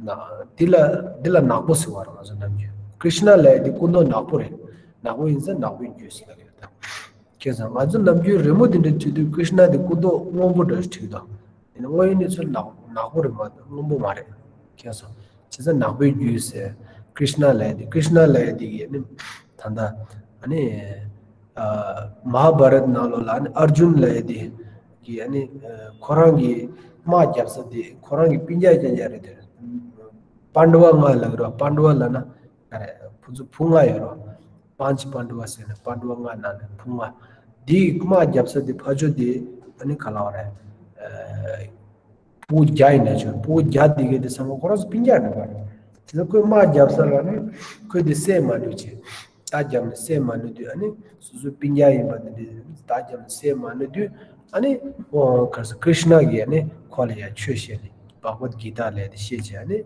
ན་འདི་ལ་འདི་ལ་ནག་པོ་ཟེར་བ་ར་ང་ཚོ་ནམ་རྒྱུན་ཀྲིཤ་ན་ལབ་ཡོད་འདི་སྐུ་མདོག་ནག་པོ་རེད། ནག་པོ་ཡིན་ཙང་ནག་པོའི་རྒྱུད་ཟེར་ལབ་ཡོད་ད། ཁྱེད་ཚོ་ང་ཚོ་ནམ་རྒྱུན་རི་མོ་དེ་འདྲ་བྲིས་དུས་ཀྲིཤ་ན་དེ་སྐུ་མདོག་སྔོན་པོ་འདྲ་བྲིས་དང་། ཡིན་ན་དངོས་ཡོད་གནས་ཚུལ་ནག་ནག་པོ་རེད་མ་གཏོགས་སྔོན་པོ་མ་རེད། ཁྱེད་ཚོ་བྱས་ཙང་ནག་པོའི་རྒྱུད་ཟེར་ཀྲིཤ་ན་ལབ་ཡ་དེ་ཀྲིཤ་ན་ལབ་ཡ་དེ་གི་ནི་ད་ལྟ་ཨ་ནི་ཨ་མ་ཧཱ་བྷ་རད་ནང་ལོགས་ལ་ཨ་ནི་ཨར་ཇུན་ལབ་ཡ་དེ་གི་ཨ་ནི་ཨ་ཁོ་རང་གི་དམག་རྒྱབ་ས་དེ་ཁོ་རང་གི་སྤུན་ཀྱག་རྐྱང་རྐྱང་རེད་དེ། པཱན་ཌུ་བ་ལྔ་ལབ་རོ་པཱན་ཌུ་བ་ལབ་ན་ག་རེ་ཁོ་ཚོ་བུ་ལྔ་ཡོད་རོ། པཱཉྩ་པཱན་ཌུ་བ་ཟེར་ནས་པཱན་ཌུ་བ་ལྔ་ནང་ནས་བུ་ལྔ། འདིའི་དམག་རྒྱབ་ས་དེ་ཕར་ཕྱོགས་དེ་ཨ་ནི་ག་ལབ་རེད། ཨ་ཕྲུ་གུ་བརྒྱ་ཡིན་ན་ཆོག་ཕྲུ་གུ་བརྒྱ་དེ་གའི་དེ་ཚང་མ་ཁོ་རང་ཚོ་སྤུན་ཀྱག་རེད་པ། དེ་ཚོ་ཁོས་དམག་རྒྱབ་ས་ལ་ནི་ཁོས་དེ་བསད་མ་ནུས་བྱས། རྟ་རྒྱབ་ནས་བསད་མ་ནུས་དུས་ཨ་ནི་སོ་སོའི་སྤུན་ཀྱག་ཡིན་པ་དེ་འདྲའི་རྟ་རྒྱབ་ནས་བསད་མ་ནུས་དུས་ཨ་ནི་ཨོ་ག་ས་ཀྲིཤ་ན་གིས་ཨ་ནི་ཁོ་ལ་ཡ་ཆོས་བཤད་ནས་བྷག་བད་གི་ཏཱ་ལབ་དེ་བཤད་བྱས་ཨ་ནི།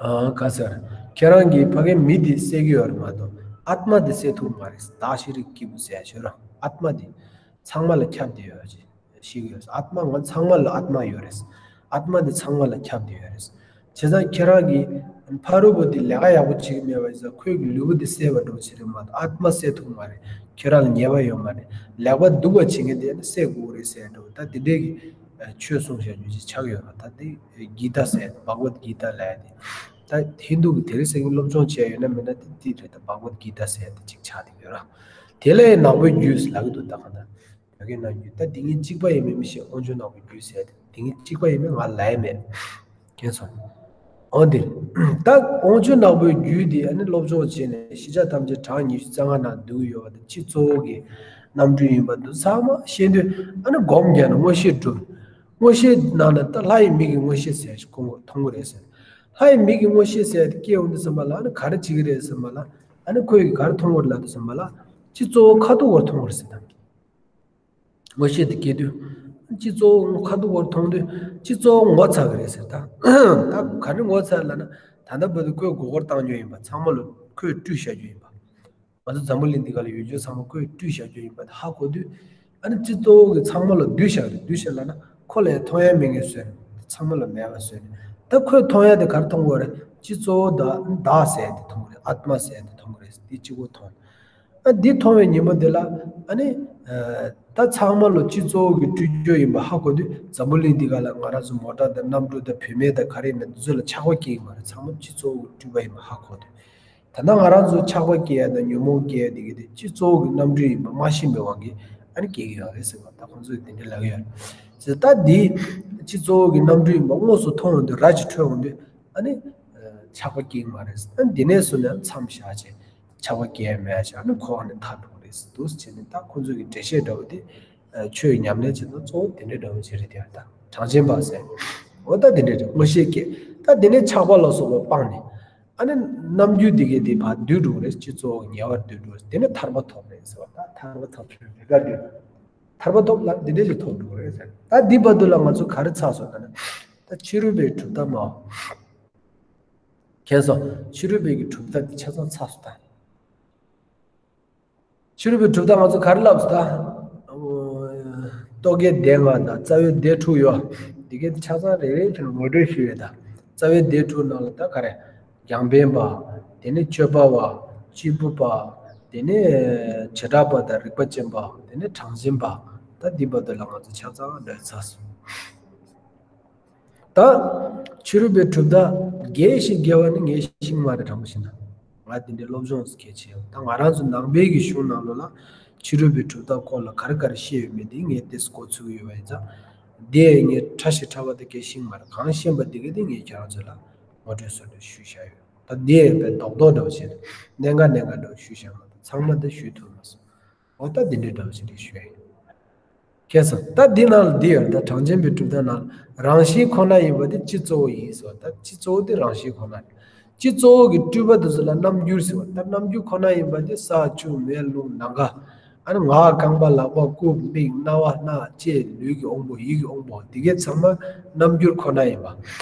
ཨ་ག་ཟེར། ཁྱེད་རང་གིས་ཕ་གིའི་མི་དེ་བསད་ཀྱི་ཡོད་རེད་མ་གཏོགས་ཨཱཏྨ་དེ་བསད་ཐུབ་མ་རེད། བདག་ཤེས་རིག་སྐྱེས་བུ་ཟེར་ཡ་ཞོར་ཨཱཏྨ་དེ་ཚང་མ་ལ་ཁྱབ་བསྡད་ཡོད་ཅེས་ཤེས་ཀྱི་ཡོད། ཨཱཏྨ་ང་ཚང་མ་ལ་ཨཱཏྨ་ཡོད་རེད། ཨཱཏྨ་དེ་ཚང་མ་ལ་ཁྱབ་བསྡད་ཡོད་རེད། བྱས་ཙང་ཁྱེད་རང་གིས་ཕ་རོལ་པོ་དེ་ལས་ཀ་ཡག་པོ་བྱེད་ཀྱི་མེད་པ་ཡིན་ཙང་ཁོས་ཀྱི་ལུས་པོ་དེ་བསད་པ་འདྲ་བོ་བྱེད་རེད་མ་གཏོགས་ཨཱཏྨ་བསད་ཐུབ་མ་རེད། ཁྱེད་རང་ལ་ཉེས་པ་ཡོད་མ་རེད། ལེགས་པ་སྡུག་པ་བྱེད་མཁན་དེ་ནི་བསད་དགོས་རེད་ཟེར་འདྲ་བོ་ད་དེ་འདྲའི་གི་ཆོས་གསུངས་བཞག་རྒྱུ་ཅིག་ཆགས་ཡོད་རེད། ད་དེ་གི་ཏཱ་ཟེར་བྷག་བད་གི་ཏཱ་ལབ་ཡ་དེ། ད་ཧིན་རྡུ་གི་དེ་རིང་སང་ཉིན་སློབ་སྦྱོང་བྱས་ཡོད་ན་མེད་ན་དེ་དེ་རེད། ད་བྷག་བད་གི་ཏ་ཟེར་ཡ་དེ་གཅིག་ཆགས་བསྡད་ཡོད་ར། དེ་ལས་ནག་པོའི་རྒྱུད་ལབ་ཀྱི་འདུག་ད་ག་ད་བོད་སྐད་ནང་རྒྱུད་ད་དེ་གཉིས་གཅིག་པ་ཡིན་མིན་མི་ཤེས། དབང་ཕྱུག་ནག་པོའི་རྒྱུད་ཟེར་ཡ་དེ་དེ་གཉིས་གཅིག་པ་ཡིན་མིན་ང་ལ་ཡ་མེད། མཁྱེན་སོང་། འོ་འདིར། ད་དབང་ཕྱུག་ནག་པོའི་རྒྱུད་འདི་ཨ་ནི་སློབ་སྦྱོང་བྱས་ནས་ཤེས་བྱ་ཐམས་ཅད་གྲངས་ཉི་ཤུ་རྩ་ལྔ་ནང་འདུས་ཡོད་པ་དང་སྤྱི་གཙོ་བོ་གི་རྣམ་འགྲེལ་ཡིན་པ་འདི་ཚང་མ་ཤེས་དུས་ཨ་ནི་སྒོམ་རྒྱག་ནས་མངོན་ཤེས་སྒྲུབ། མངོན་ཤེས་ནང་ན་ད་ལྷ་ཡི་མིག་གིས་མངོན་ཤེས་ཟེར་ཁོང་མཐོང་གི་རེད་ཟེར། ལྷ་ཡི་མིག་གིས་མངོན་ཤེས་ཟེར་དེ་སྐྱེ་འོང་དུས་ཙམ་པ་ལ་ཨ་ནི་ག་རེ་བྱེད་ཀྱི་རེད་ཟེར་བ་ལ། ཨ་ནི་ཁོས་ག་རེ་མཐོང་གི་རེད་ལབ་དུས་ཙམ་པ་ལ། སྤྱི་གཙོ་བོ་ཁ་ཐུག་བར་མཐོང་གི་རེད་ཟེར་ད། མངོན་ཤེས་དེ་སྐྱེ་དུས། སྤྱི་གཙོ་བོ་ཁ་ཐུག་བར་མཐོང་དུས་སྤྱི་གཙོ་བོ་ངོ་ཚ་གི་རེད་ཟེར་ད། ད་ག་རེ་ངོ་ཚ་ལབ་ན། ད་ལྟ་བར་དུ་ཁོས་མགོ་སྐོར་བཏང་རྒྱུ་ཡིན་པ་ཚང་མ་ལ་ཁོས་བཀྲུས་བཞག་རྒྱུ་ཡིན་པ། ང་ཚོ་འཛམ་བུ་གླིང་འདི་ག་ལ་ཡོད་རྒྱུ་ཚང་མ་ཁོས་བཀྲུས་བཞག་རྒྱུ་ཡིན་པ་དེ་ཧ་གོ་དུས། ཨ་ནི་སྤྱི་གཙོ་བོ་གི་ཚང་མ་ལ་བསྡུས་བཞག་རེད། བསྡུས་བཞག་ལབ་ན་ཁོ་ལ་ཡང་མཐོང་ཡ་མེད་མཁན་བཟོས་ནས་ཚང་མ་ལ་མེད་པ་བཟོས་ནས། ད་ཁོས་མཐོང་ཡ་དེ་ག་རེ་མཐོང་གི་རེད། སྤྱི་གཙོ་བོ་དང་བདག་ཟེར་ཡ་དེ་མཐོང་གི་རེད། ཨཱཏྨ་ཟེར་ཡ་དེ་མཐོང་གི་རེད། དེ་གཅིག་པོ་མཐོང་། ཨ་འདི་མཐོང་བའི་ཉིན་མོ་དེ་ལ་ཨ་ནི། ད་ཚང་མ་ལ་སྤྱི་གཙོ་བོ་གི་སྤྲུལ་རྒྱུ་ཡིན་པ་ཧ་གོ་དུས་འཛམ་བུ་གླིང་འདི་ག་ལ་ང་རང་ཚོ་མོ་ཊ་དང་གནམ་གྲུ་དང་བུད་མེད་དང་ག་རེ་ཡིན་ན་འདི་ཚོ་ལ་ཆགས་པ་སྐྱེ་གི་མ་རེད། ཚང་མ་སྤྱི་གཙོ་བོ་གི་སྤྲུལ་པ་ཡིན་པ་ཧ་གོ་དུས། ད་ལྟ་ང་རང་ཚོ་ཆགས་པ་སྐྱེ་ཡ་དང་ཉོན་མོངས་སྐྱེ་ཡ་འདི་གི་དེ་སྤྱི་གཙོ་བོ་གི་རྣམ་འགྲེལ་ཡིན་པ་མ་ཤེས་པའི་དབང་གིས་ཨ་ནི་སྐྱེ་གི་ཡོད་རེད་ཟེར་བ་ད་ཁོང་ཚོས་དེ་འདྲ་ལབ་ཀྱི་ཡོད་རེད། ད་འདི་སྤྱི་གཙོ་བོ་གི་རྣམ་འགྲེལ་ཡིན་པ་དངོས་སུ་མཐོང་ཡོང་དུས་ར་ཅིག་འཕྲོད་ཡོང་དུས་ཨ་ནི། ཆགས་པ་སྐྱེ་གི་མ་རེད། ཨ་འདི་ནས་བཟུང་ནས་མཚམས་བཞག་བྱས་ཆགས་པ་སྐྱེ་ཡ་མེད་ཡ་བྱས་ཨ་ནི་འཁོར་བ་ནས་ཐར་འགྲོ་གི་རེད་འདུག་བྱས་ནས་ད་ཁོང་ཚོ་གི་འགྲེལ་བཤད་འདྲ་བོ་དེ་ཆོས་ཉམས་ལེན་བྱེད་སྟངས་གཙོ་བོ་དེ་འདྲ་འདྲ་བོ་ཅིག་རེད་དེ། ད་གྲངས་ཅན་པ་ཟེར། འོ་ད་དེ་འདྲ་རེད། མངོན་ཤེས་སྐྱེ། ད་དེ་ནས་ཆགས་པ་ལ་སོགས་པ་སྤངས་ནས། ཨ་ནི་རྣམ་འགྱུར་དེ་གས་དེ་ཕར་སྡུད་འགྲོ་གི་རེད། སྤྱི་གཙོ་བོ་ཉེ་བར་སྡུད་འགྲོ་གི་རེད། དེ་ནས་ཐར་པ་ཐོབ་རེད་ཟེར་བ། ད་ཐར་པ་ཐོབ་ཚུལ་རེ་འགའ་སྡུད། ཐར་པ་ཐོབ་ལ་འདི་འདྲ་ཞིག་ཐོབ་འགྲོ་གི་རེད་ཟེར། ད་འདི་བར་དུ་ལ་ང་ཚོ་ག་རེ་ཚར་སོང་ད་ནི། ད་ཕྱི་རོལ་པའི་གྲུབ་མཐའ་མ། མཁྱེན་སོང་། ཕྱི་རོལ་པའི་གི་གྲུབ་མཐའ་འདི་ཆ་ཚང་ཚར་སོང་ད། ཕྱི་རོལ་པའི་གྲུབ་མཐའ་ང་ཚོ་ག་རེ་ལབ་སོང་ད། རྟོག་གེ་སྡེ་ལྔ་དང་རྩ་བའི་སྡེ་དྲུག་ཡོད། འདི་གའི་ཆ་ཚང་རེ་རེ་བཞིན་ངོ་སྤྲོད་ཞུས་ཡོད་ད། རྩ་བའི་སྡེ་དྲུག་ནང་ལ་ད་ག་རེ། རྒྱང་འཕེན་པ། དེ་ནས་དཔྱོད་པ་བ། སྐྱེས་བུ་པ། དེ་ནས་བྱེ་བྲག་པ་དང་རིགས་པ་ཅན་པ། དེ་ནས་གྲངས་ཅན་པ། ད་འདི་བར་དུ་ལ་ང་ཚོ་ཆ་ཚང་ལོས་ཚར་སོང་། ད་ཕྱི་རོལ་པའི་གྲུབ་མཐའ་རྒྱས་ཤིང་རྒྱས་པ་ནི་ངས་ཤེས་ཀྱི་མ་རེད། དྲང་པོ་བཤད་ན། ང་དེ་འདྲའི་སློབ་སྦྱོང་གལ་ཆེ། ད་ང་རང་ཚོ་ནང་པའི་གི་གཞུང་ནང་ལོགས་ལ་ཕྱི་རོལ་པའི་གྲུབ་མཐའ་སྐོར་ལ་ག་རེ་ག་རེ་བཤད་ཡོད་མེད་དེ་ངས་ཏོག་ཙམ་གོ་ཚོད་ཡོད་པ་ཡིན་ཙང་། དེ་ངས་ཕྲ་ཞིང་ཕྲ་བ་དེ་གས་ཤེས་ཀྱི་མ་རེད། གང་ཤེས་པ་དེ་གས་དེ་ངས་ཁྱེད་རང་ཚོ་ལ་ངོ་སྤྲོད་སོགས་དེ་ཞུས་བཞག་ཡོད། ད་དེ་ཡང་དཔེ་རྡོག་རྡོག་འདྲ་བོ་བྱས་ནས་གནད་འགག་གནད་འགག་འདྲ་བོ་ཞུས་བཞག་མ་གཏོགས་ཚང་མ་དེ་ཞུས་ཐུབ་མ་སོང་། འོ་ད་དེ་འདྲའི་འདྲ་བོ་ཞིག་རེད་ཞུ་ཡ་ཡིན། ཁྱེད་ཚོ་ད་འདི་ནང་ལ་འདི་ཡོད། ད་གྲངས་ཅན་པའི་གྲུབ་མཐའ་ནང་ལ་རང་བཞིན་ཁོ་ན་ཡིན་པ་དེ་སྤྱི་གཙོ་བོ་ཡིན་ཟེར་བ། ད་སྤྱི་གཙོ་བོ་དེ་རང་བཞིན་ཁོ་ན་རེད། སྤྱི་གཙོ་བོ་གི་སྤྲུལ་པ་དེ་ཚོ་ལ་རྣམ་འགྱུར་ཟེར་བ། ད་རྣམ་འགྱུར་ཁོ་ན་ཡིན་པ་དེ་ས་ཆུ་མེ་རླུང་ནམ་མཁའ། ཨ་ནི་ངག་རྐང་པ་ལག་པ་རྐུབ་མིག་རྣ་བ་སྣ་ལྕེ་ལུས་ཀྱི་དབང་པོ་ཡིད་ཀྱི་དབང་པོ་དེ་གའི་ཚང་མ་རྣམ་འགྱུར་ཁོ་ན་ཡིན་པ།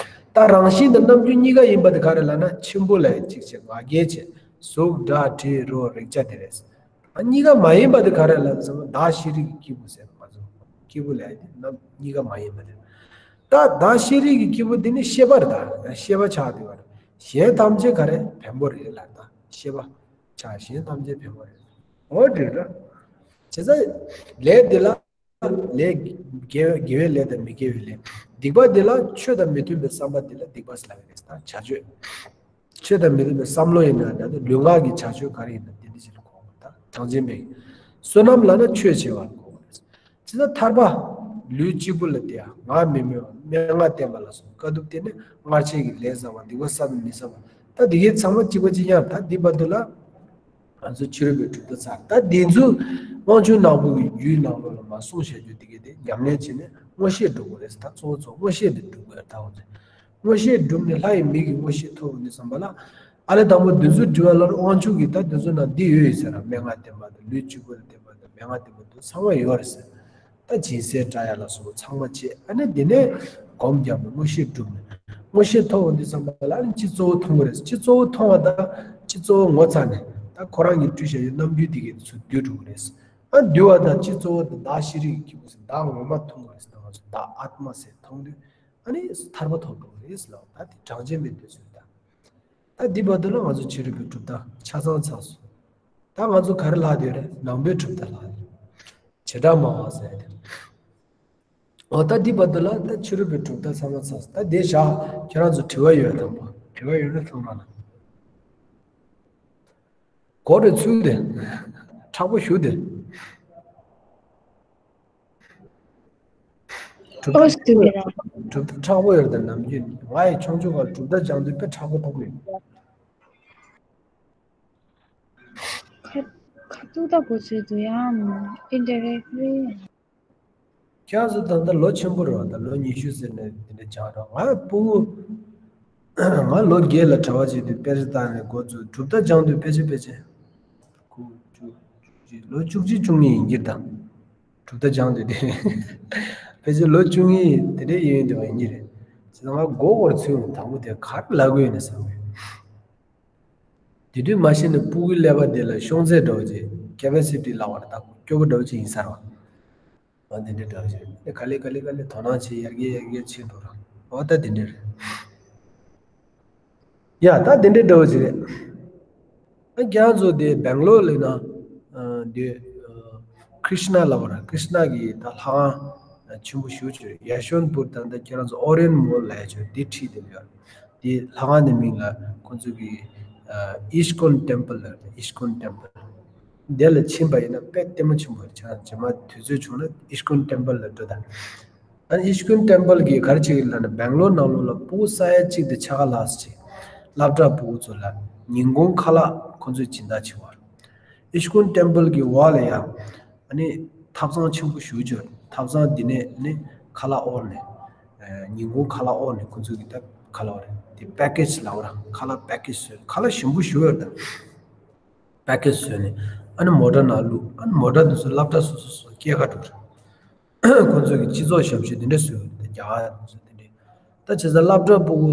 ད་རང་བཞིན་དང་རྣམ་འགྱུར་གཉིས་ཀ་ཡིན་པ་དེ་ག་རེ་ལབ་ན་ཆེན་པོ་ལ་ཡང་གཅིག་བྱས་ང་རྒྱལ་བྱས་གཟུགས་སྒྲ་དྲི་རོ་རེག་བྱ་དེ་རེད། ཨ་གཉིས་ཀ་མ་ཡིན་པ་དེ་ག་རེ་ལབ་ཟེར་ན་བདག་ཤེས་རིག་གི་སྐྱེས་བུ་ཟེར་ན་ང་ཚོ་སྐྱེས་བུ་ལ་ཡང་དེ་རྣམ་གཉིས་ཀ་མ་ཡིན་པ་དེ། ད་བདག་ཤེས་རིག་གི་སྐྱེས་བུ་དེ་ནི་ཤེས་པ་རེད། ད་ཤེས་པ་ཆགས་བསྡད་པ་རེད། གཞན་ཐམས་ཅད་ག་རེ་བེམ་པོ་རེད་ལ་ད་ཤེས་པ་ཆགས་གཞན་ཐམས་ཅད་བེམ་པོ་རེད། འོ་འདྲ་རེད། བྱས་ཙང་ལས་འདི་ལ་ལས་དགེ་དགེ་བའི་ལས་དང་མི་དགེ་བའི་ལས། སྡིག་པ་འདི་ལ་ཆོས་དང་མི་མཐུན་པའི་བསམ་པ་འདི་ལ་སྡིག་པ་ཟེར་ལབ་ཡོད་རེད། ད་བྱ་སྤྱོད། ཆོས་དང་མི་མཐུན་པའི་བསམ་བློ་ཡིན་ན་ད་ནི་ལུས་ངག་གི་བྱ་སྤྱོད་ག་རེ་ཡིན་ན་དེ་འདྲ་ཞིག་ལ་གོ་དགོས། ད་གྲངས་ཅན་པའི་བསོད་ནམས་ལབ་ན་ཆོས་བྱེད་པ་ལ་གོ་དགོས་རེད། ཇི་ལྟར་ཐར་པ། ལུས་གཅིག་པུ་ལ་དེ་ཡང་ངག་མི་སྨྲ་བ་སྨྲེ་སྔགས་བསྟན་པ་ལ་སོགས་དཀའ་ཐུབ་བསྟན་ནས་སྔར་བྱས་ཀྱི་ལས་བསགས་པ་སྡིག་པ་བསགས་པ་མི་བསགས་པ་ད་འདི་གའི་ཚང་མ་གཅིག་པ་གཅིག་རྐྱང་། ད་འདི་བར་དུ་ལ་ང་ཚོ་ཕྱི་རོལ་པའི་གྲུབ་མཐའ་ཚར། ད་འདི་ཚོ་དབང་ཕྱུག་ནག་པོ་གི་རྒྱུད་ནང་ལོགས་ལ་མར་གསུངས་བཞག་རྒྱུ་འདི་གའི་དེ་ཉམས་ལེན་བྱས་ནས་མངོན་ཤེས་སྒྲུབ་དགོས་རེད། ད་གཙོ་བོ་གཙོ་བོ་མངོན་ཤེས་འདི་སྒྲུབ་དགོས་ད་འོ་ཙི། མངོན་ཤེས་བསྒྲུབས་ནས་ལྷ་ཡི་མིག་གིས་མངོན་ཤེས་ཐོབ་ནས་བསམ་པ་ལ། ཨ་ལས་དང་པོ་འདི་ཚོ་དྲི་བ་ལ་དབང་ཕྱུག་གིས་ད་འདི་ཚོ་ནང་འདི་ཡོད་ཡོད་ཟེར་ར། སྨྲེ་སྔགས་བསྟན་པ་དང་ལུས་གཅིག་པུ་ལ་བསྟན་པ་དང་སྨྲེ་སྔགས་བསྟན་པ་འདི་ཚང་མ་ཡོད་རེད་ཟེར། ད་སྦྱིན་སྲེག་བཀྲ་ཡ་ལ་སོགས་པ་ཚང་མ་བྱས་ཨ་ནི་འདི་ནས་སྒོམ་རྒྱབ་ནས་མངོན་ཤེས་བསྒྲུབས་ནས་མངོན་ཤེས་ཐོབ་འོང་དུས་ཙམ་པ་ལ་ཨ་ནི་སྤྱི་གཙོ་བོ་མཐོང་གི་རེད། སྤྱི་གཙོ་བོ་མཐོང་བ་དང་སྤྱི་གཙོ་བོ་ངོ་ཚ་ནས་ད་ཁོ་རང་གིས་སྤྲུལ་བཞག་ཡོད་རྣམ་འགྱུར་འདི་གའི་ཚུར་བསྡུས་འགྲོ་གི་རེད། ཨ་འདུལ་བ་དང་སྤྱི་གཙོ་བོ་དང་བདག་ཤེས་རིག་གི་སྐྱེས་བུ་ཟེར་བདག་ངོ་མ་མཐོང་གི་རེད་ཟེར། ད་ང་ཚོ་བདག་ཨཱཏྨ་ཟེར་མཐོང་དུས་ཨ་ནི་ཐར་པ་ཐོབ་འགྲོ་གི་རེད་ཟེར་ལབ། ད་དེ་གྲངས་ཅན་པའི་འདོད་ཚུལ་དང་། ད་འདི་བར་དུ་ལ་ང་ཚོ་ཕྱི་རོལ་པའི་གྲུབ་མཐའ་ཆ་ཚང་ཚར་སོང་། ད་ང་ཚོ་ག་རེ་ལྷག་བསྡད་ཡོད་རེད། ནང་པའི་གྲུབ་མཐའ་ལྷག་བསྡད་ཡོད། བྱེ་བྲག་སྨྲ་བ་ཟེར་ཡ་དེ། འོ་ད་འདི་བར་དུ་ལ་ད་ཕྱི་རོལ་པའི་གྲུབ་མཐའ་ཚང་མ་ཚར་སོང་། ད་དེ་བཞག་ཁྱེད་རང་ཚོ་དྲི་བ་ཡོད་དམ་པ། དྲི་བ་ཡོད་ན་ཚང་མ་ལ། གོ་རེ་ཚུལ་དེ། མཁྲེགས་པོ་ཞུ་དེ། གྲུབ་ཨོ་སི་ཏི་ཡ། གྲུབ་མཐའ་མཁྲེགས་པོ་ཡོད་དེ་ནམ་རྒྱུན་ང་ཡི་ཆུང་ཆུང་ག་གྲུབ་མཐའ་སྦྱང་དུས་དཔེ་མཁྲེགས་པོ་མཐོང་གི་ཡོད། ཁ་ཁ་ཐུག་ད་གོ་ཚོད་དུ་ཡང་ཨིན་ཌི་རེག་ལི། ཁྱེད་ཚོ་ད་ལྟ་ལོ་ཆེན་པོ་རེད་བ། ད་ལོ་ཉི་ཤུ་ཟེར་ནས་དེ་འདྲ་སྦྱངས་རོགས། ང་སྤུ་གུ་ང་ལོ་བརྒྱད་ལ་གྲྭ་པ་བྱེད་དུས་དཔེ་ཆ་བལྟས་ནས་འགོ་བཙུགས། གྲུབ་མཐའ་སྦྱངས་དུས་ཕལ་ཆེར་ཕལ་ཆེར་ཁུ་བཅུ་བཅུ་གཅིག་ལོ་བཅུ་གཅིག་བཅུ་གཉིས་ཡིན་གྱི་རེད་ད། གྲུབ་མཐའ་སྦྱངས་དུས་དེ་ཕལ་ཆེར་ལོ་བཅུ་གཉིས་དེ་འདྲའི་ཡིན་འདུག་ཡིན་གྱི་རེད། བྱས་ཙང་ང་མགོ་སྐོར་ཚུད་ཡོང་དང་པོ་དེ་ག་རེ་ལབ་དགོས་ཡིན་ན་བསམ་གི། དེ་དུས་མ་གཞི་ནས་སྤུ་གུའི་ཀླད་པ་དེ་ལ་ཤོང་ཚད་འདྲ་བོ་ཅིག་ཀེ་པ་སི་ཊི་ལབ་པ་རེད་ད། སྐྱོ་པོ་འདྲ་བོ་ཅིག་ཡིན་ས་རེད་བ། འོ་དེ་འདྲའི་འདྲ་བོ་ཅིག་རེད། ག་ལེ་ག་ལེ་ག་ལེ་དོ་སྣང་བྱེད་ཡར་རྒྱས་ཡར་རྒྱས་ཕྱིན་འགྲོ་ར། འོ་ད་དེ་འདྲ་རེད། ཡ་ད་དེ་འདྲའི་འདྲ་བོ་ཅིག་རེད། ཨ་ཁྱེད་རང་ཚོ་དེ་སྦེང་ལོར་ལ་ན་དེ་ཀྲིཤ་ན་ལབ་པ་ར། ཀྲིཤ་ན་གི་ད་ལྷ་ཁང་ཆེན་པོ་ཞེ་པོ་ཅིག་རེད། ཡ་ཤོན་པུར་ད་ལྟ་ཁྱེད་རང་ཚོ་ཨོ་རི་ཡེན་ཊི་མོལ་ལབ་ཡ་ཅིག་དེ་འཁྲིས་དེ་ལ་ཡོད། དེ་ལྷ་ཁང་དེ་མིང་ལ་ཁོང་ཚོ་གི་ཨ་ཨིཤ་ཀོན་ཊེམ་པལ་ལབ་རེད། ཨིཤ་ཀོན་ཊེམ་པལ། དེ་ལ་ཕྱིན་པ་ཡིན་ན་དཔེ་ལྟད་མོ་ཆེན་པོ་རེད། ཁྱེད་རང་རྗེས་མ་དུས་ཚོད་བྱུང་ན་ཨིཤ་ཀོན་ཊེམ་པལ་ལ་འགྲོ་དང་། ཨ་ནི་ཨིཤ་ཀོན་ཊེམ་པལ་གྱིས་ག་རེ་བྱེད་ཀྱི་ལབ་ན་སྦེང་ལོར་ནང་ལོགས་ལ་སྤུ་གུ་ས་ཡ་གཅིག་དང་ཕྱེད་ཀ་ལྷག་ཙམ་ཅིག་སློབ་གྲྭ་སྤུ་གུ་ཚོ་ལ་ཉིན་གུང་ཁ་ལག་ཁོང་ཚོས་སྦྱིན་བདག་བྱེད་པ་རེད། ཨིཤ་ཀོན་ཊེམ་པལ་གྱི་འོག་ལ་ཡང་ཨ་ནི་ཐབ་ཚང་ཆེན་པོ་ཞེ་པོ་ཅིག་ཡོད། ཐབ་ཚང་འདི་ནས་ནི་ཁ་ལག་དབོར་ནས། ཨ་ཉིན་གུང་ཁ་ལག་དབོར་ནས་ཁོང་ཚོས་ཀྱི་ད་ཁ་ལག་དབོར་རེད། དེ་པེ་ཀེ་ཇི་ལབ་པ་ར། ཁ་ལག་པེ་ཀེ་ཇི་བཟོས། ཁ་ལག་ཞིམ་པོ་ཞེ་པོ་ཡོད་ད། པེ་ཀེ་ཇི་བཟོས་ནས་ཨ་ནི་མོ་ཊ་ནང་བླུགས། ཨ་ནི་མོ་ཊ་འདི་ཚོ་སློབ་གྲྭ་སོ་སོ་སོ་སྐྱེལ་ག་འགྲོ་རེད། ཁོང་ཚོ་གི་སྤྱི་ཚོགས་ཞབས་ཞུ་དེ་འདྲ་བཟོས་ཡོད་རེད། རྒྱ་གར་འདི་ཚོ་དེ་འདྲ། ད་བྱས་ཙང་སློབ་གྲྭ་སྤུ་གུ་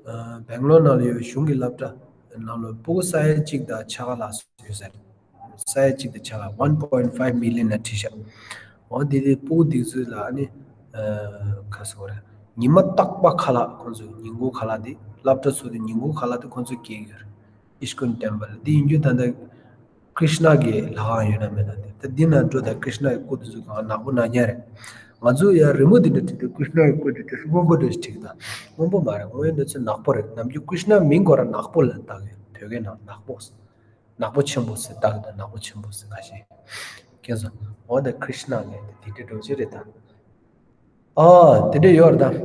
ཨ་སྦེང་ལོར་ནང་ལ་ཡོད་པའི་གཞུང་གི་སློབ་གྲྭ་ནང་ལ་སྤུ་གུ་ས་ཡ་གཅིག་དང་ཕྱེད་ཀ་ལྷག་ཙམ་ཡོད་ས་རེད། ས་ཡ་གཅིག་དང་ཕྱེད་ཀ་one point five million ལ་ཁྲིད་ཤག་འོ་དེ་དེ་སྤུ་གུ་དེ་ཚོ་ལ་ཨ་ནི་ཨ་ག་རེ་ཟེར་དགོས་རེད། ཉི་མ་རྟག་པར་ཁ་ལག་ཁོང་ཚོས་ཉིན་གུང་ཁ་ལག་དེ་སློབ་གྲྭ་ཚོ་དེ་ཉིན་གུང་ཁ་ལག་དེ་ཁོང་ཚོས་སྐྱེལ་གྱི་ཡོད་རེད། ཨིཤ་ཀོན་ཊེམ་པལ་འདི་ཡིན་རྒྱུ་ད་ལྟ་ཀྲིཤ་ན་གི་ལྷ་ཁང་ཡོད་ན་མེད་ན་དེ། ད་འདི་ན་འགྲོ་དང་ཀྲིཤ་ན་གི་སྐུ་དེ་ཚོ་གང་ནག་པོ་ནག་ཉག་རེད། ང་ཚོ་ཡང་རི་མོ་འདི་འདྲ་བྲིས་དུས་ཀྲིཤ་ན་གི་སྐུ་དེ་དེ་སྔོན་པོ་འདྲ་ཞིག་བྲིས་གི། ད་སྔོན་པོ་མ་རེད། སྔོན་འདི་ཚོ་ནག་པོ་རེད། ནམ་རྒྱུན་ཀྲིཤ་ན་མིང་ཁོ་རང་ནག་པོ་ལ་བཏགས་ཡོད། བོད་སྐད་ནང་ནག་པོ། ནག་པོ་ཆེན་པོ་ཟེར་བཏགས་ཡོད། ད་ནག་པོ་ཆེན་པོ་ཟེར་ཁ་ཤས་སྐད་ཟ། འོ་ད་ཀྲིཤ་ན་ལབ་དེ་དེ་འདྲ་འགྲོ་གི་རེད་ད། ཨ་དེ་འདྲ་ཡོད་རེད་ད།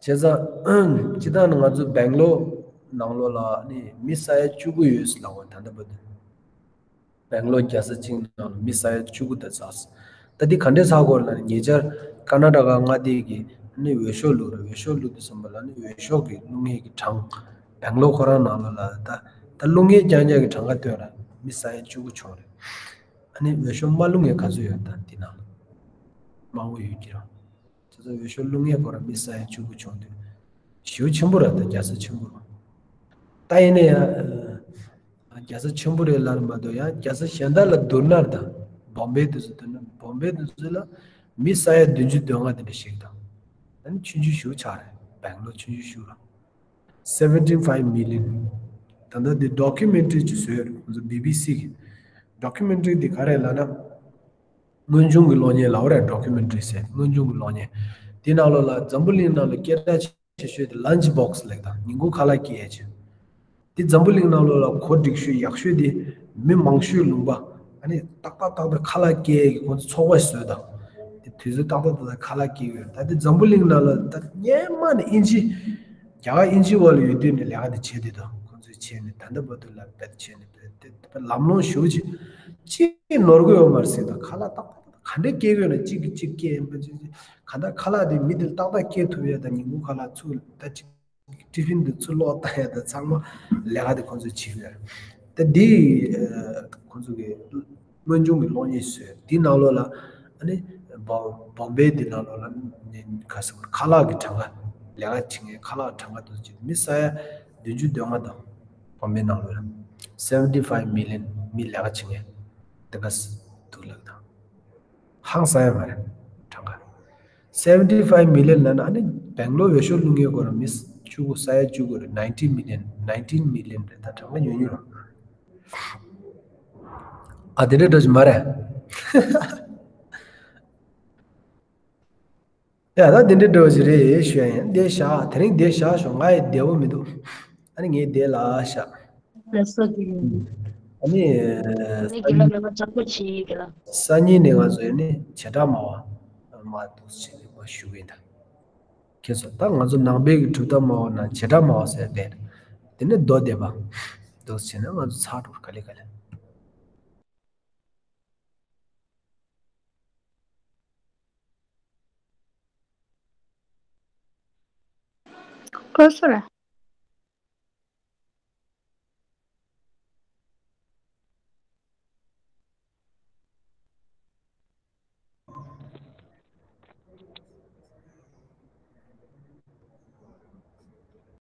བྱས་ཙང་སྤྱིར་བཏང་ནི་ང་ཚོ་སྦེང་ལོར་ནང་ལོགས་ལ་ནི་མི་ས་ཡ་བཅུ་དགུ་ཡོད་ཟེར་ལབ་པ་ད་ལྟ་བར་དུ། སྦེང་ལོར་རྒྱལ་ས་གཅིག་ནང་ལ་མི་ས་ཡ་བཅུ་དགུ་དེ་ཚར་སོང་། ད་འདི་ག་འདྲས་ཚར་དགོས་ལབ་ན་ཉེ་ཆར་ཀར་ན་ཊ་ཀ་མངའ་སྡེ་གི་ནི་འོས་ཤོག་བླུགས་རེད། འོས་ཤོག་བླུགས་དུས་ཙམ་པ་ལ་ནི་འོས་ཤོག་གི་བླུགས་མཁན་གྱི་གྲངས་སྦེང་ལོར་ཁོ་རང་ནང་ལོགས་ལ་ད་ད་བླུགས་མཁན་རྐྱང་རྐྱང་གི་གྲངས་ཀ་བཏོན་ར་མི་ས་ཡ་བཅུ་དགུ་བྱུང་རེད། ཨ་ནི་འོས་ཤོག་མ་བླུགས་མཁན་ག་ཚོད་ཡོད་ད་འདི་ནང་ལ། མང་པོ་ཡོད་ཀྱི་རེད། དེ་ཚོ་འོས་ཤོག་བླུགས་མཁན་ཁོ་རང་མི་ས་ཡ་བཅུ་དགུ་བྱུང་དུས་ཞེ་པོ་ཆེན་པོ་རེད་ད། རྒྱལ་ས་ཆེན་པོ་རེད། ད་ཡིན་ན་ཡང་ཨ་རྒྱལ་ས་ཆེན་པོ་རེད་ལབ་ནས་མ་གཏོགས་ཡང་རྒྱལ་ས་གཞན་དག་ལ་བསྡུར་ན་ད་བོམ་བེ་དེ་ཚོ་བསྡུར་ན་བོམ་བེ་དེ་ཚོ་ལ་མི་ས་ཡ་བདུན་ཅུ་དོན་ལྔ་དེ་འདྲ་ཞིག་དང་། ཨ་ནི་ཆུང་ཆུང་ཞེ་པོ་ཆགས་རེད། སྦེང་ལོར་ཆུང་ཆུང་ཞེ་པོ་རེད། seventy five million། ད་ལྟ་འདི་ཌོ་ཀུ་མེན་ཊི་རི་ཅིག་བཟོས་ཡོད་རེད། ཁོང་ཚོ་བི་བི་སི་གི་ཌོ་ཀུ་མེན་ཊི་རི་འདི་ག་རེ་ལབ་ན། དངོས་བྱུང་གི་གློག་བརྙན་ལབ་པ་རེད། ཌོ་ཀུ་མེན་ཊི་རི་ཟེར། དངོས་བྱུང་གི་གློག་བརྙན། དེ་ནང་ལོགས་ལ་འཛམ་བུ་གླིང་ནང་ལ་སྐད་གྲགས་ཆེ་ཤོས་དེ་ལན་ཆི་བོག་སི་ལབ་ཀྱི་དང་། ཉིན་གུང་ཁ་ལག་སྐྱེལ་ཡས་ཅིག་དེ་འཛམ་བུ་གླིང་ནང་ལོགས་ལ་གོ་སྒྲིག་ཤོས་ཡག་ཤོས་དེ་མི་མང་ཤོས་ལུང་པ་ཨ་ནི་ཏག་ཏག་ཏག་ཏག་ཁ་ལག་སྐྱེལ་ཡས་ཀྱི་ཁོང་ཚོ་ཚོགས་པ་ཞིག་བཟོས་དང་། དེ་དུས་ཚོད་ཏག་ཏག་ཏག་ཏག་ཁ་ལག་སྐྱེལ་གྱི་ཡོད། ད་དེ་འཛམ་བུ་གླིང་ནང་ལ་ད་སྔོན་མ་ནས་དབྱིན་ཇི་རྒྱ་གར་དབྱིན་ཇི་འོག་ལ་ཡོད་དུས་ནས་ལས་ཀ་དེ་བྱས་བསྡད་དང་། ཁོང་ཚོས་བྱས་ནས་ད་ལྟ་བར་དུ་ལ་བེད་བྱས་ནས་བེད་དེ་ལམ་ལྷོང་ཞེ་པོ་ཅིག་ཅིག་ནོར་གི་ཡོད་མ་རེད་ཟེར་དང་། ཁ་ལག་ཏག་ཏག་ག་འདྲས་སྐྱེལ་གི་ཡོད་ན་གཅིག་གིས་གཅིག་སྐྱེལ་ཡིན་པ་ཅིག་ཅིག་གང་ལྟར་ཁ་ལག་དེ་མི་དེར་ཏག་ཏག་སྐྱེལ་ཐུབ་ཡ་དང་། ཉིན་གུང་ཁ་ལག་ཚུར་ད་ཅིག་ཊི་ཕིན་དེ་ཚུར་ལོག་བཏང་ཡ་དང་ཚང་མ་ལས་ཀ་དེ་ཁོང་ཚོས་བྱེད་ཀྱི་ཡོད་རེད། ད་འདི་ཁོང་ཚོ་གི་དངོས་བྱུང་གི་གློག་བརྙན་བཟོས། འདི་ནང་ལོགས་ལ་ཨ་ནི་བོམ་བོམ་བེ་འདི་ནང་ལོགས་ལ་ནི་ག་ཟེར་དགོས་རེད། ཁ་ལག་གི་གྲངས་ཀ་ལས་ཀ་བྱེད་མཁན་ཁ་ལག་གྲངས་ཀ་དེ་ཚོ་བྱེད་མི་ས་ཡ་བདུན་ཅུ་དོན་ལྔ་དང་། བོམ་བེ་ནང་ལོགས་ལ་seventy five million མི་ལས་ཀ་བྱེད་མཁན་དེ་ག་ས་འདུག་ལབ་དང་། ཧང་སང་ཡ་མ་རེད། གྲངས་ཀ་seventy five million ལབ་ན་ཨ་ནི་སྦེང་ལོར་འོས་ཤོག་བླུགས་མཁན་ཁོ་རང་མི་བཅུ་དགུ་ས་ཡ་བཅུ་དགུ་རེད། nineteen million nineteen million རེད། ད་གྲངས་ཀ་ཉུང་ཉུང་རེད། ཨ་དེ་འདྲ་འདྲ་ཞིག་མ་རེད། ཡ་ད་དེ་འདྲ་འདྲ་བ་ཞིག་རེད་ཞུ་ཡ་ཡིན། འདིར་བཞག་དེ་རིང་འདིར་བཞག་ཞོག་ང་ཡི་བདེ་པོ་མི་འདུག་ཨ་ནི་ངས་དེ་ལ་བཞག་ལགས་སོ་དགེ་རྒན། ཨ་ནི་ངས་དགེ་ལགས་ལ་ལྕགས་པོ་བྱེད་ཀྱི་ལ། སང་ཉིན་ནས་ང་ཚོ་ཡོད་ནི་བྱེ་བྲག་སྨྲ་བ་མ་འདུག་ཟེར་ནས་མ་ཞུ་གི་ཡིན་ད། ཁྱེད་ཚོ་ད་ང་ཚོ་ནང་པའི་གི་གྲུབ་མཐའ་སྨྲ་བ་ན་བྱེ་བྲག་སྨྲ་བ་ཟེར་བས། དེ་ནི་མདོ་སྡེ་པ་འདུག་ཟེར་ནས་ང་ཚོ་ཚར་འགྲོ་ག་ལེ་ག་ལེ། ཁོ་སུ་རེད།